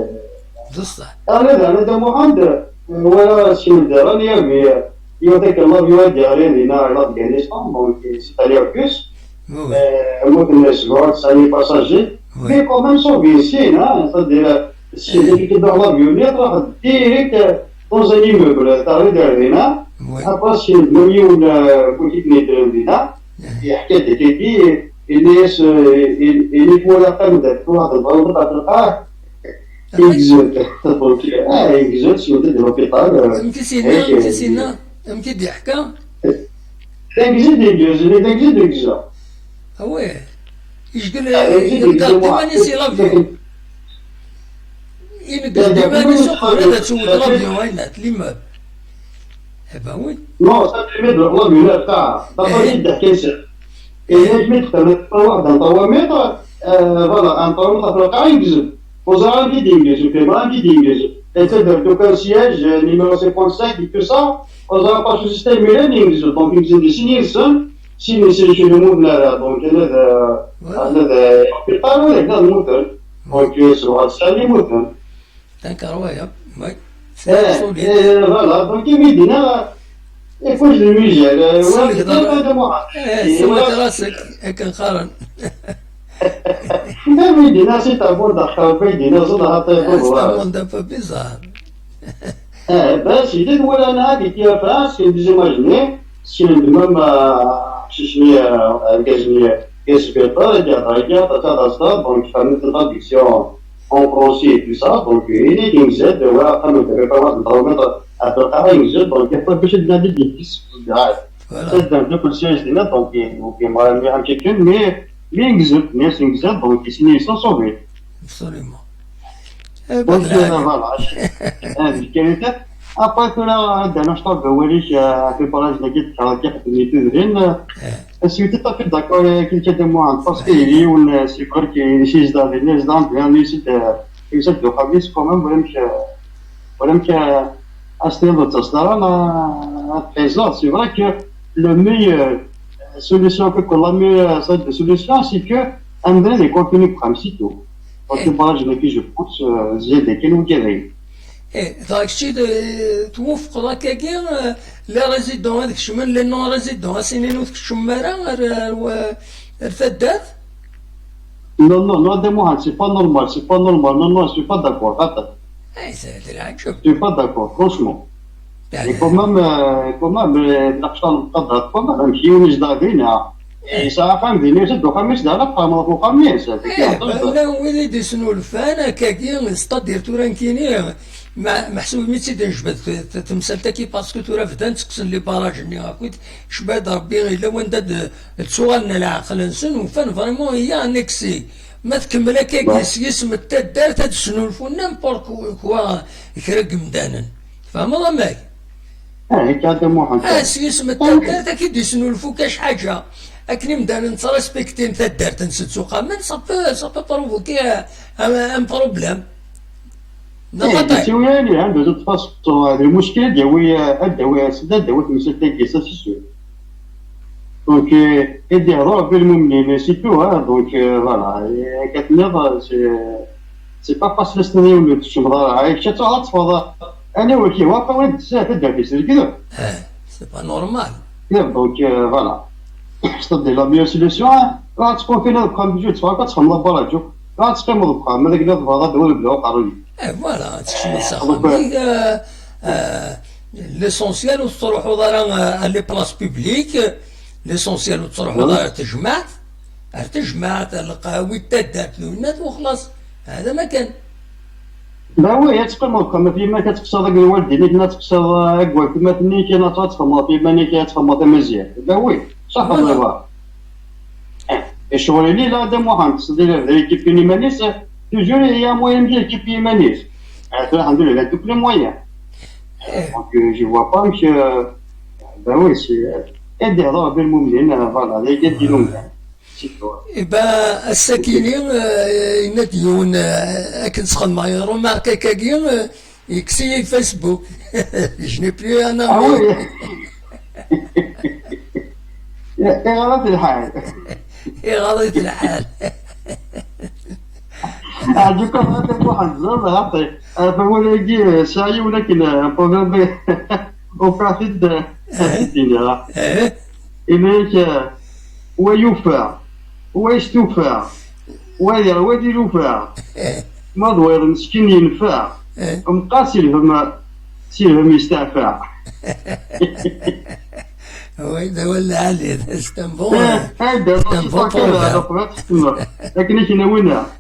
d ṣṣeḥ. Ala, d ala, Dda Muḥend, euh, wala s-, d rani, euh, yiwet akken l'avion ad d-yeɣli dinna ɣer l'Afghanistan, donc, euh, c'est allé en plus. Oui, oui. Euh, muten sebɛa u tesɛin passagers. Oui. Mais quand même, sauvé ici, hein, c'est-à-dire, euh, si, eh, tu te dans l'avion, tu vas direct, euh, dans un immeuble, t'arrives à Rina. Oui. Après, c'est le milieu, euh, boutique Medina. Eh. Et après, t'es, t'es, et, et, et, et, et, voilà, comme de, tu vois, dans le, dans le, ah, Igzet. Donc, ah, igzet, si on est de l'hôpital, euh, amek i s-yenna, amek i s-yenna, amek i d-yeḥka? D agzet, d igzet, d agzet, d igzet. Ah ouais. Yejgel, ah, d agzet, d igzet, ineggez-d iman-is i l'avion. Ineggez-d iman-is uqbel ad tewwet l'avion, ayna, l'immeuble. Eh ben oui. Non, ça permet de l'avion, là, ça, ça permet de casser. Et là, je mets un trois mètres, euh, voilà, un trois mètres, après, quand il existe. Vous avez envie d'English, vous avez envie d'English. Et c'est de, de quel siège, euh, numéro cinquante-cinq et tout ça, vous avez pas ce système, mais là, English. Donc, English, c'est Nielsen, si Nielsen, je le montre là, donc, il est de, voilà. Il est de, il est pas loin, il est de Mountain. Donc, euh, c'est le Mountain. D'accord, ouais, hein, ouais. C'est eh, solide. Eh, voilà, donc, il me dit, non, il faut que je lui gère, euh, ouais, c'est le, eh, c'est le, voilà. Rase, eh, kan xaran. Même il dit, non, c'est un bon, d'accord, il dit, non, c'est un bon, c'est un monde un peu bizarre. Eh, ben, c'est des, voilà, là, qui tient pas, c'est des imaginés, c'est le même, euh, si je mets, euh, un gaz, euh, gaz, euh, donc, ça met une traduction en français et tout ça, donc, euh, il est N Z, voilà, après, on peut pas mettre à peu près N Z, donc, il faut que je donne des indices, voilà. C'est un peu plus, c'est là, donc, euh, donc, euh, moi, mais un petit peu, mais, mais N Z, mais c'est N Z, donc, ici, ils sont sauvés. Absolument. Eh, donc, euh, voilà. Euh, je dirais que, après, que là, dans l'instant de Wellish, euh, que par là, je me dis, ça va dire que les deux, euh, eh. Est-ce que tu es tout à fait d'accord avec quelqu'un de moi? Parce que, eh, il y a une, euh, c'est vrai que ici, dans les, dans les, ici, de, ici, de Khamis, quand même, vraiment que, vraiment que, Ass-nni ur d-ttaseḍ ara, ma ad tḥizeḍ, c'est vrai que le meilleur solution, que la meilleure solution, c'est que amdan ad iconfini deg uxxam, c'est tout. Donc, le barrage-nni, je pense, euh, zzyada kan wigad-ayi. Eh, dɣa kečči d-, twufqeḍ akkagi, eh, les résidents ad kecmen, les non-résidents, ad s-inin ur tkeččmem ara ar, ar, wa-, ar taddart? Non, non, non, Dda Muḥend, c'est pas normal, c'est pas normal. Non, non, je suis pas d'accord. Attends. Eh, c'est de la... Je suis pas d'accord, franchement. Et quand même, euh, quand même, euh, la chambre, quand même, amek yiwen yezdeɣ dinna, yesɛa axxam dinna, yusa-d uxxam-is, d ara tqemmeḍ ɣef uxxam-is. Eh, ben, llan wid i d-isnulfan, akkagi, c'est-à-dire tura nekkini, ma-, meḥsub mi tt-id-nejbed t-, t-, temsalt-agi, parce que tura bdan ttekksen les barrages-nni akk, cba-d Rebbi, yella wanda d-, d-ttuɣalen leɛqel-nsen, ufan vraiment il y a un excès. Ma tkemmel akkagi s yisem n taddart, ad d-snulfun n'importe quoi kra n yemdanen. Tfehmeḍ amek? Ah, akka a Dda Muḥend. Ah, s yisem n taddart, ad k-id-isnulfu kac ḥaǧa. Akken imdanen ttrespektin taddart-nsen s uxxam-nsen, ça peut, ça peut provoquer un, un problème. Neɣ eh, xaṭi? Yettawi yani, hein, de toute façon, هذا المشكل ad d-yawi, ad d-yawi, ad d-yawi temsalt-agi, ça c'est sûr. Donc, euh, ad d-ihḍer Rebbi lmumnin, c'est tout, hein, donc, euh, voilà. Et, euh, c'est, c'est pas facile, c'est une, tu me dis, ah, je te retrouve, anwa ki, wa, pa, win, c'est, c'est, c'est, c'est, c'est, c'est pas normal. Donc, euh, voilà. C'est la meilleure solution, hein. Ruḥ ttqufil ad qqim bju ttfaq ad txemmeḍ abaraǧu. Ruḥ ttqqimeḍ deg uxxam, ad ak-d-tebɣeḍ ad d-wali uqerruy. Eh, voilà, tkecmeḍ s axxam-ik, euh, euh, l'essentiel ur tettruḥuḍ ara, euh, à les places publiques, l'essentiel ur tettruḥuḍ ara ar tejmaɛt, ar tejmaɛt, ar lqahwi, taddart, d winat, u xlaṣ. Hada ma kan. Ben oui, ad teqqimeḍ deg uxxam, ɣef yemma-k ad tekkseḍ akked lwaldin-ik, ad tekkseḍ, eh, akked watmaten-ik, ad txedmeḍ ɣef yiman-ik, ad txedmeḍ tamaziɣt. Ben oui, ṣaḥ. Voilà. Ccɣel-nni la Dda Muḥend, c'est-à-dire d l'équipe n iman-is, toujours il y a moyen de l'équipe n iman-is. Eh, tura, alhamdulillah, donc les moyens. Eh. Donc, euh, je vois pas que, euh, ben oui, c'est, euh, ad d-ihḍer Rebbi lmumnin, euh, voilà, d ayagi ad d-ilumdan. Eh ben, ass-akini, euh, yenna-d yiwen, euh, akken sxedmeɣ remarque akkagi, euh, yekkes-iyi Facebook. Je n'ai plus un ami. Ah oui. Iɣaḍ-it lḥal. Iɣaḍ-it lḥal. Ɛǧib kan, a Muḥend, ẓer, xaṭi. Ɣef wawal-agi, sɛiɣ yiwen akken, euh, problème. Ufiɣ-t-id, euh, ad t-id-iniɣ. Eh? Yenna-yak, eh, wa yufa, wa yestufa, wa yerwa di lufa. Ma d wayeḍ meskin yenfa, eh, meqqar si lhem, si lhem yesteɛfa. Oui, d awal lɛali, c'est un bon, eh, c'est un bon proverbe. Akken i k-nawina.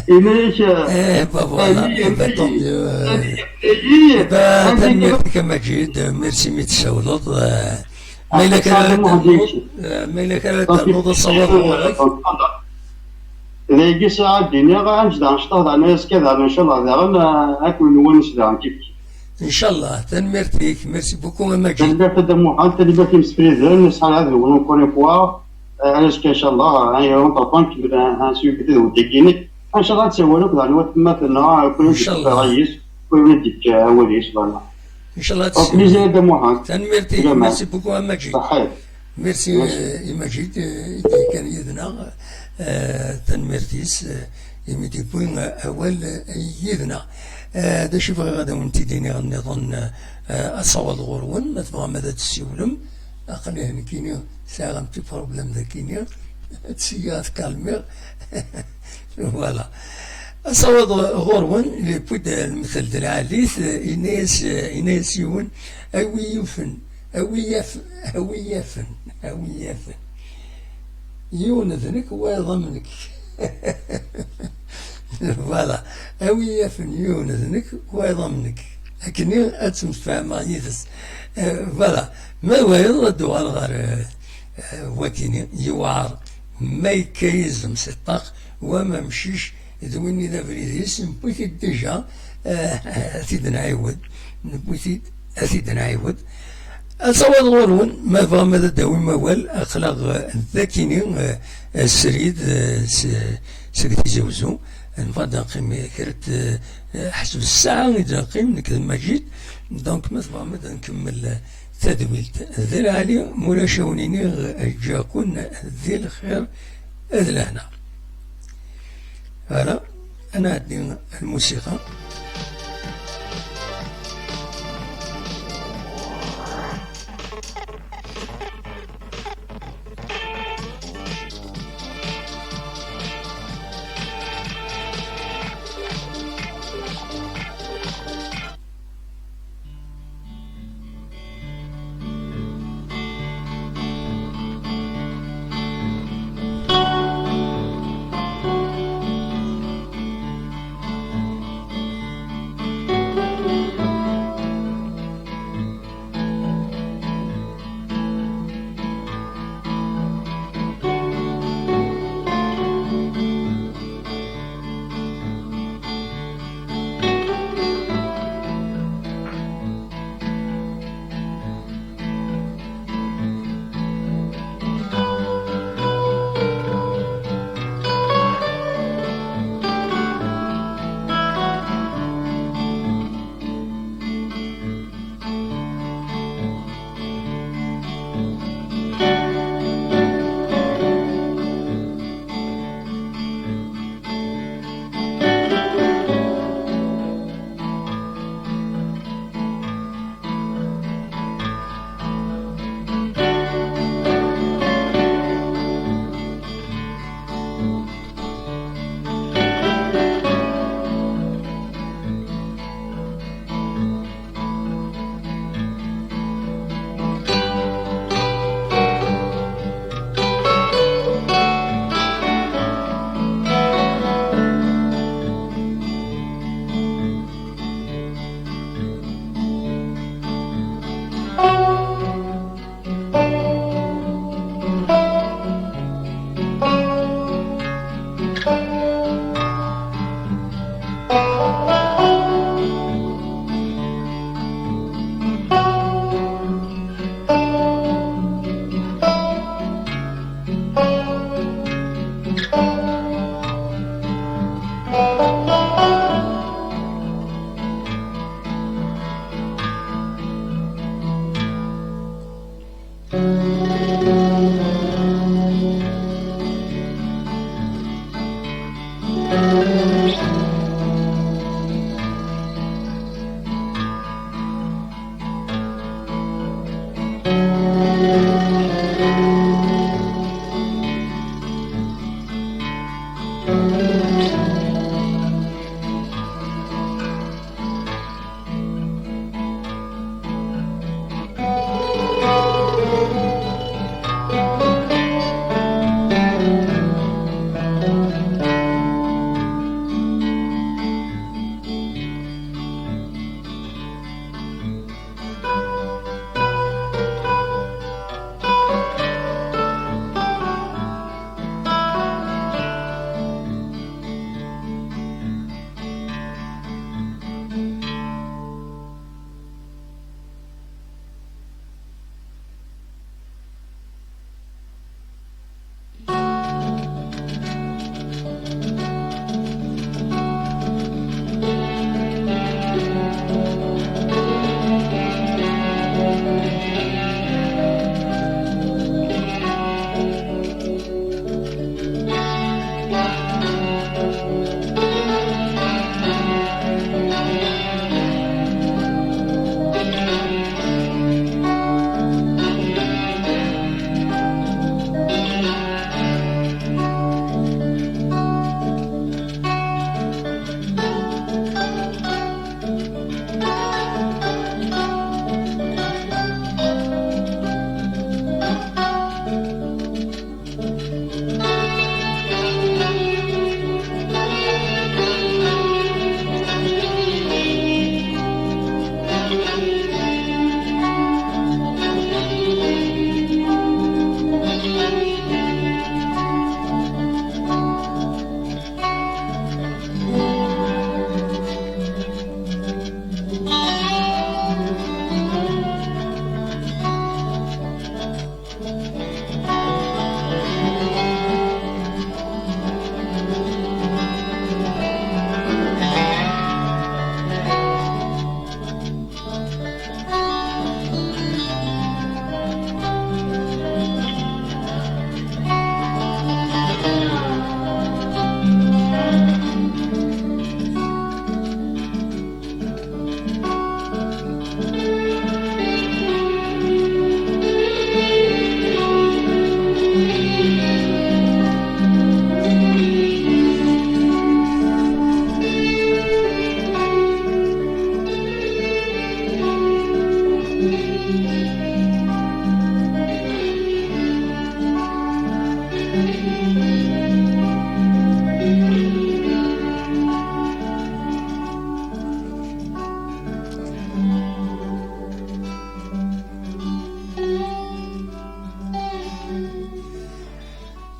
Yenna-yak, eh, bah voilà, eh, bah tant mieux, eh. Eh bah, tanemmirt-ik a Maǧid, merci mi d-tsawleḍ, eh, ma yella kra ara d-ternuḍ, eh, ma yella kra ara d-ternuḍ, asawaḍ ɣur-k. Dagi sɛiɣ ad d-iniɣ, ad neǧǧ daɣen cṭuḥ daɣen azekka daɣen, ncallah daɣen, eh, ad ken-nwanes daɣen kifkif. Ncallah, tanemmirt-ik, merci beaucoup a Maǧid. Tanemmirt a Dda Muḥend, tanemmirt imsefriden, nesɛa ad nwen encore une fois. Eh, azekka, ncallah, eh, on t'entend, nkemmel, eh, eh, suivi tadwilt-agi-inek. Ncallah ad tsawal akk daɣen watmaten-nneɣ, eh, kul win d-yefka ṛṛay-is, kul win d-yefka awal-is, voilà. Ncallah ad tsawal. Au plaisir a Dda Muḥend. Tanemmirt-ik, merci beaucoup a Maǧid. Ṣaḥḥit. Merci, eh, i Maǧid, eh, i d-yekkan yid-neɣ, eh, tanemmirt-is, eh, imi d-yewwi, eh, awal, eh, yid-neɣ. Eh, d acu i bɣiɣ ad awen-t-id-iniɣ nniḍen, eh, asawaḍ ɣur-wen, ma tebɣam ad d-tessiwlem, aql-i nekkini sɛiɣ un petit problème dagini, ad ssiya ad kalmiɣ. Voilà. Asawaḍ ɣur-wen, yewwi-d lmetel d lɛali-t, yenna-yas, yenna-yas yiwen, a wi yufen, a wi yaf-, a wi yafen, a wi yafen. Yiwen d nekk, wayeḍ am nekk. Voilà. A wi yafen yiwen d nekk, wayeḍ am nekk. Akken i ad temsefhameɣ yid-s. Eh, voilà. Ma d wayeḍ ad d-uɣaleɣ ɣer, eh, eh, wakini, yewɛer. Ma yekka yizem si ṭṭaq, wama amcic d winni d abrid-is, newwi-t-id déjà, eh, ad t-id-nɛiwed, newwi-t-id, ad t-id-nɛiwed. Asawaḍ ɣur-wen, ma tebɣam ad d-tawim awal, aql-aɣ, eh, d akini, eh, srid, eh, s-, seg Tizi Wezzu, Nebɣa ad neqqim kra n, eh, ḥseb ssaɛa i d-neqqim nekk d Majid. Donc, ma tebɣam ad nkemmel, eh, tadwilt d lɛali, ma ulac ad wen-iniɣ, eh, ǧǧiɣ-ken di lxir d lehna. Voilà, ad nɛeddi lmusiqa.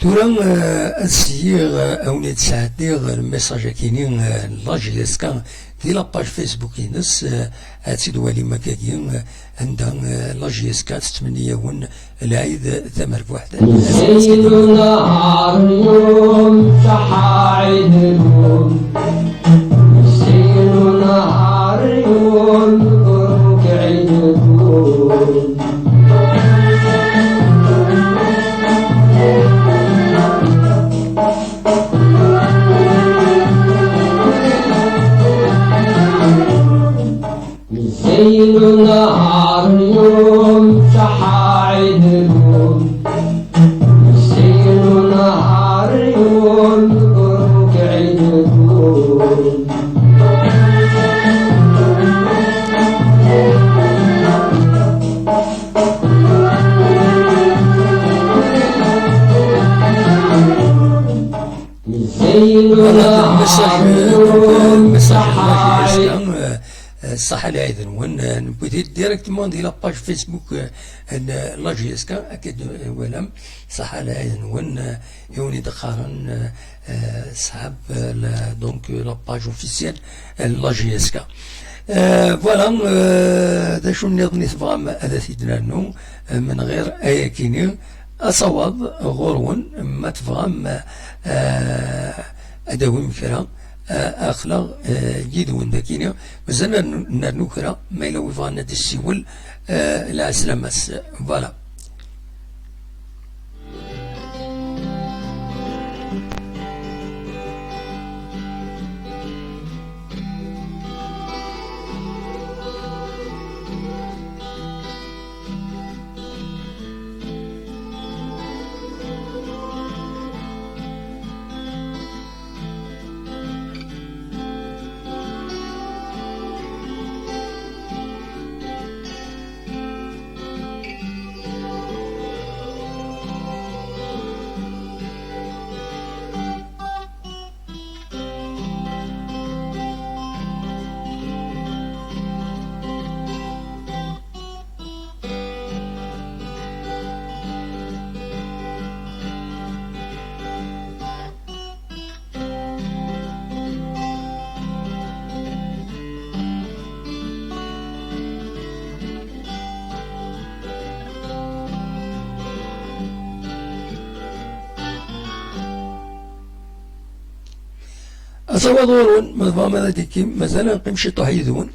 Tura, eh, ad syiɣ, eh, a wen-id-sɛeddiɣ lmessage-agi-ni, eh, n la J S K di la page Facebook-ines, eh, ad tt-id-walim akkagi, eh, anda, eh, la J S K tettmenni-yawen lɛid tamerbuḥt. Zeynu nehar yum, ṣaḥa ɛid-nwen. Zeynu nehar yum, mebruk ɛid-nwen. Zeynu nehar yum, ṣaḥa ɛid-nwen. Zeynu nehar yum, mebruk ɛid-nwen. Zeynu nehar yum, ṣaḥa ɛid-nwen. Ṣaḥa lɛid-nwen, eh, newwi-t-id directement di la page Facebook, eh, n, eh, la J S K, akka d-, eh, walam, ṣaḥa lɛid-nwen, eh, i win i d-qqaren, eh, eh, ṣṣḥab, eh, la, donc, eh, la page officielle, eh, n la J S K. Eh, voilà, eh, d acu nniḍen i tebɣam ad t-id-nernu, eh, menɣir ayakini, asawaḍ ɣur-wen, ma tebɣam, eh, ad d-tawim kra, eh, aql-aɣ, eh, yid-wen dagi-ni. Mazal ad n-, nernu kra, ma yella wi bɣan ad d-yessiwel, eh, lɛeslama-s. Voilà. Asawaḍ ɣur-wen, ma tebɣam ad d-ikkim, mazal ad neqqim ciṭuḥ yid-wen.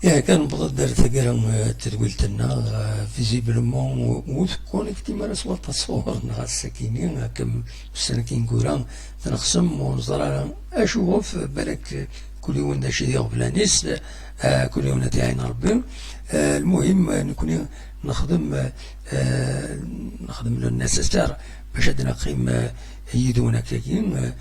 Yakan newweḍ-d ar taggara, eh, n tedwilt-nneɣ, eh, visiblement, ur, ur tconnectim ara s waṭas sɣur-neɣ ass-agi-nni, akken ussan-agi ineggura, tneqsem, ur neẓri ara acuɣef, balak, eh, kul yiwen d acu i d iɣeblan-is, eh, kul yiwen ad iɛin Rebbi. Eh, lmuhim, eh, nekni nexdem, eh, nexdem le nécessaire. bac ad naqim, eh, yid-wen akkagi, eh,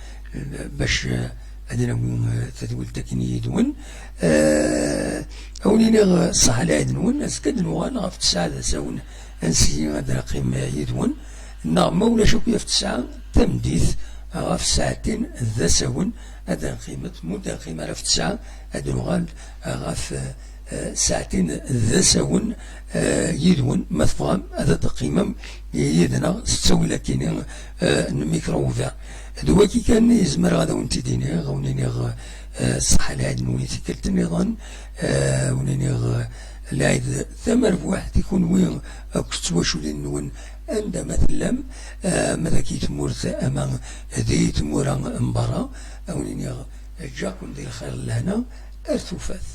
bac, eh, ad nawi, eh, tadwilt akkin yid-wen. Eh, a wen-iniɣ, eh, ṣṣeḥ lɛid-nwen, azekka ad nuɣal ɣef tesɛa d asawen, ansi ad naqim, eh, yid-wen, neɣ ma ulac akk ɣef tesɛa tameddit, ɣef ssaɛtin d asawen ad nqimet, ma ur d-nqim ara ɣef tesɛa, ad nuɣal, eh, ɣef, eh, eh, saɛtin d asawen, eh, yid-wen, ma tebɣam ad d-teqqimem yid-neɣ s ttawil akkin, eh, n Micro Ouvert. D wagi kan i zemreɣ ad awen-t-id-iniɣ, ad wen-iniɣ, eh, ṣṣeḥ lɛid-nwen i tikkelt nniḍen, eh, ad wen-iniɣ, eh, lɛid tamerbuḥt i kunwi akked twaculin-nwen anda ma tellam, eh, ama dagi tmurt ama di tmura n berra, ad wen-iniɣ ǧǧaɣ-ken di lxir d lehna. Ar tufat.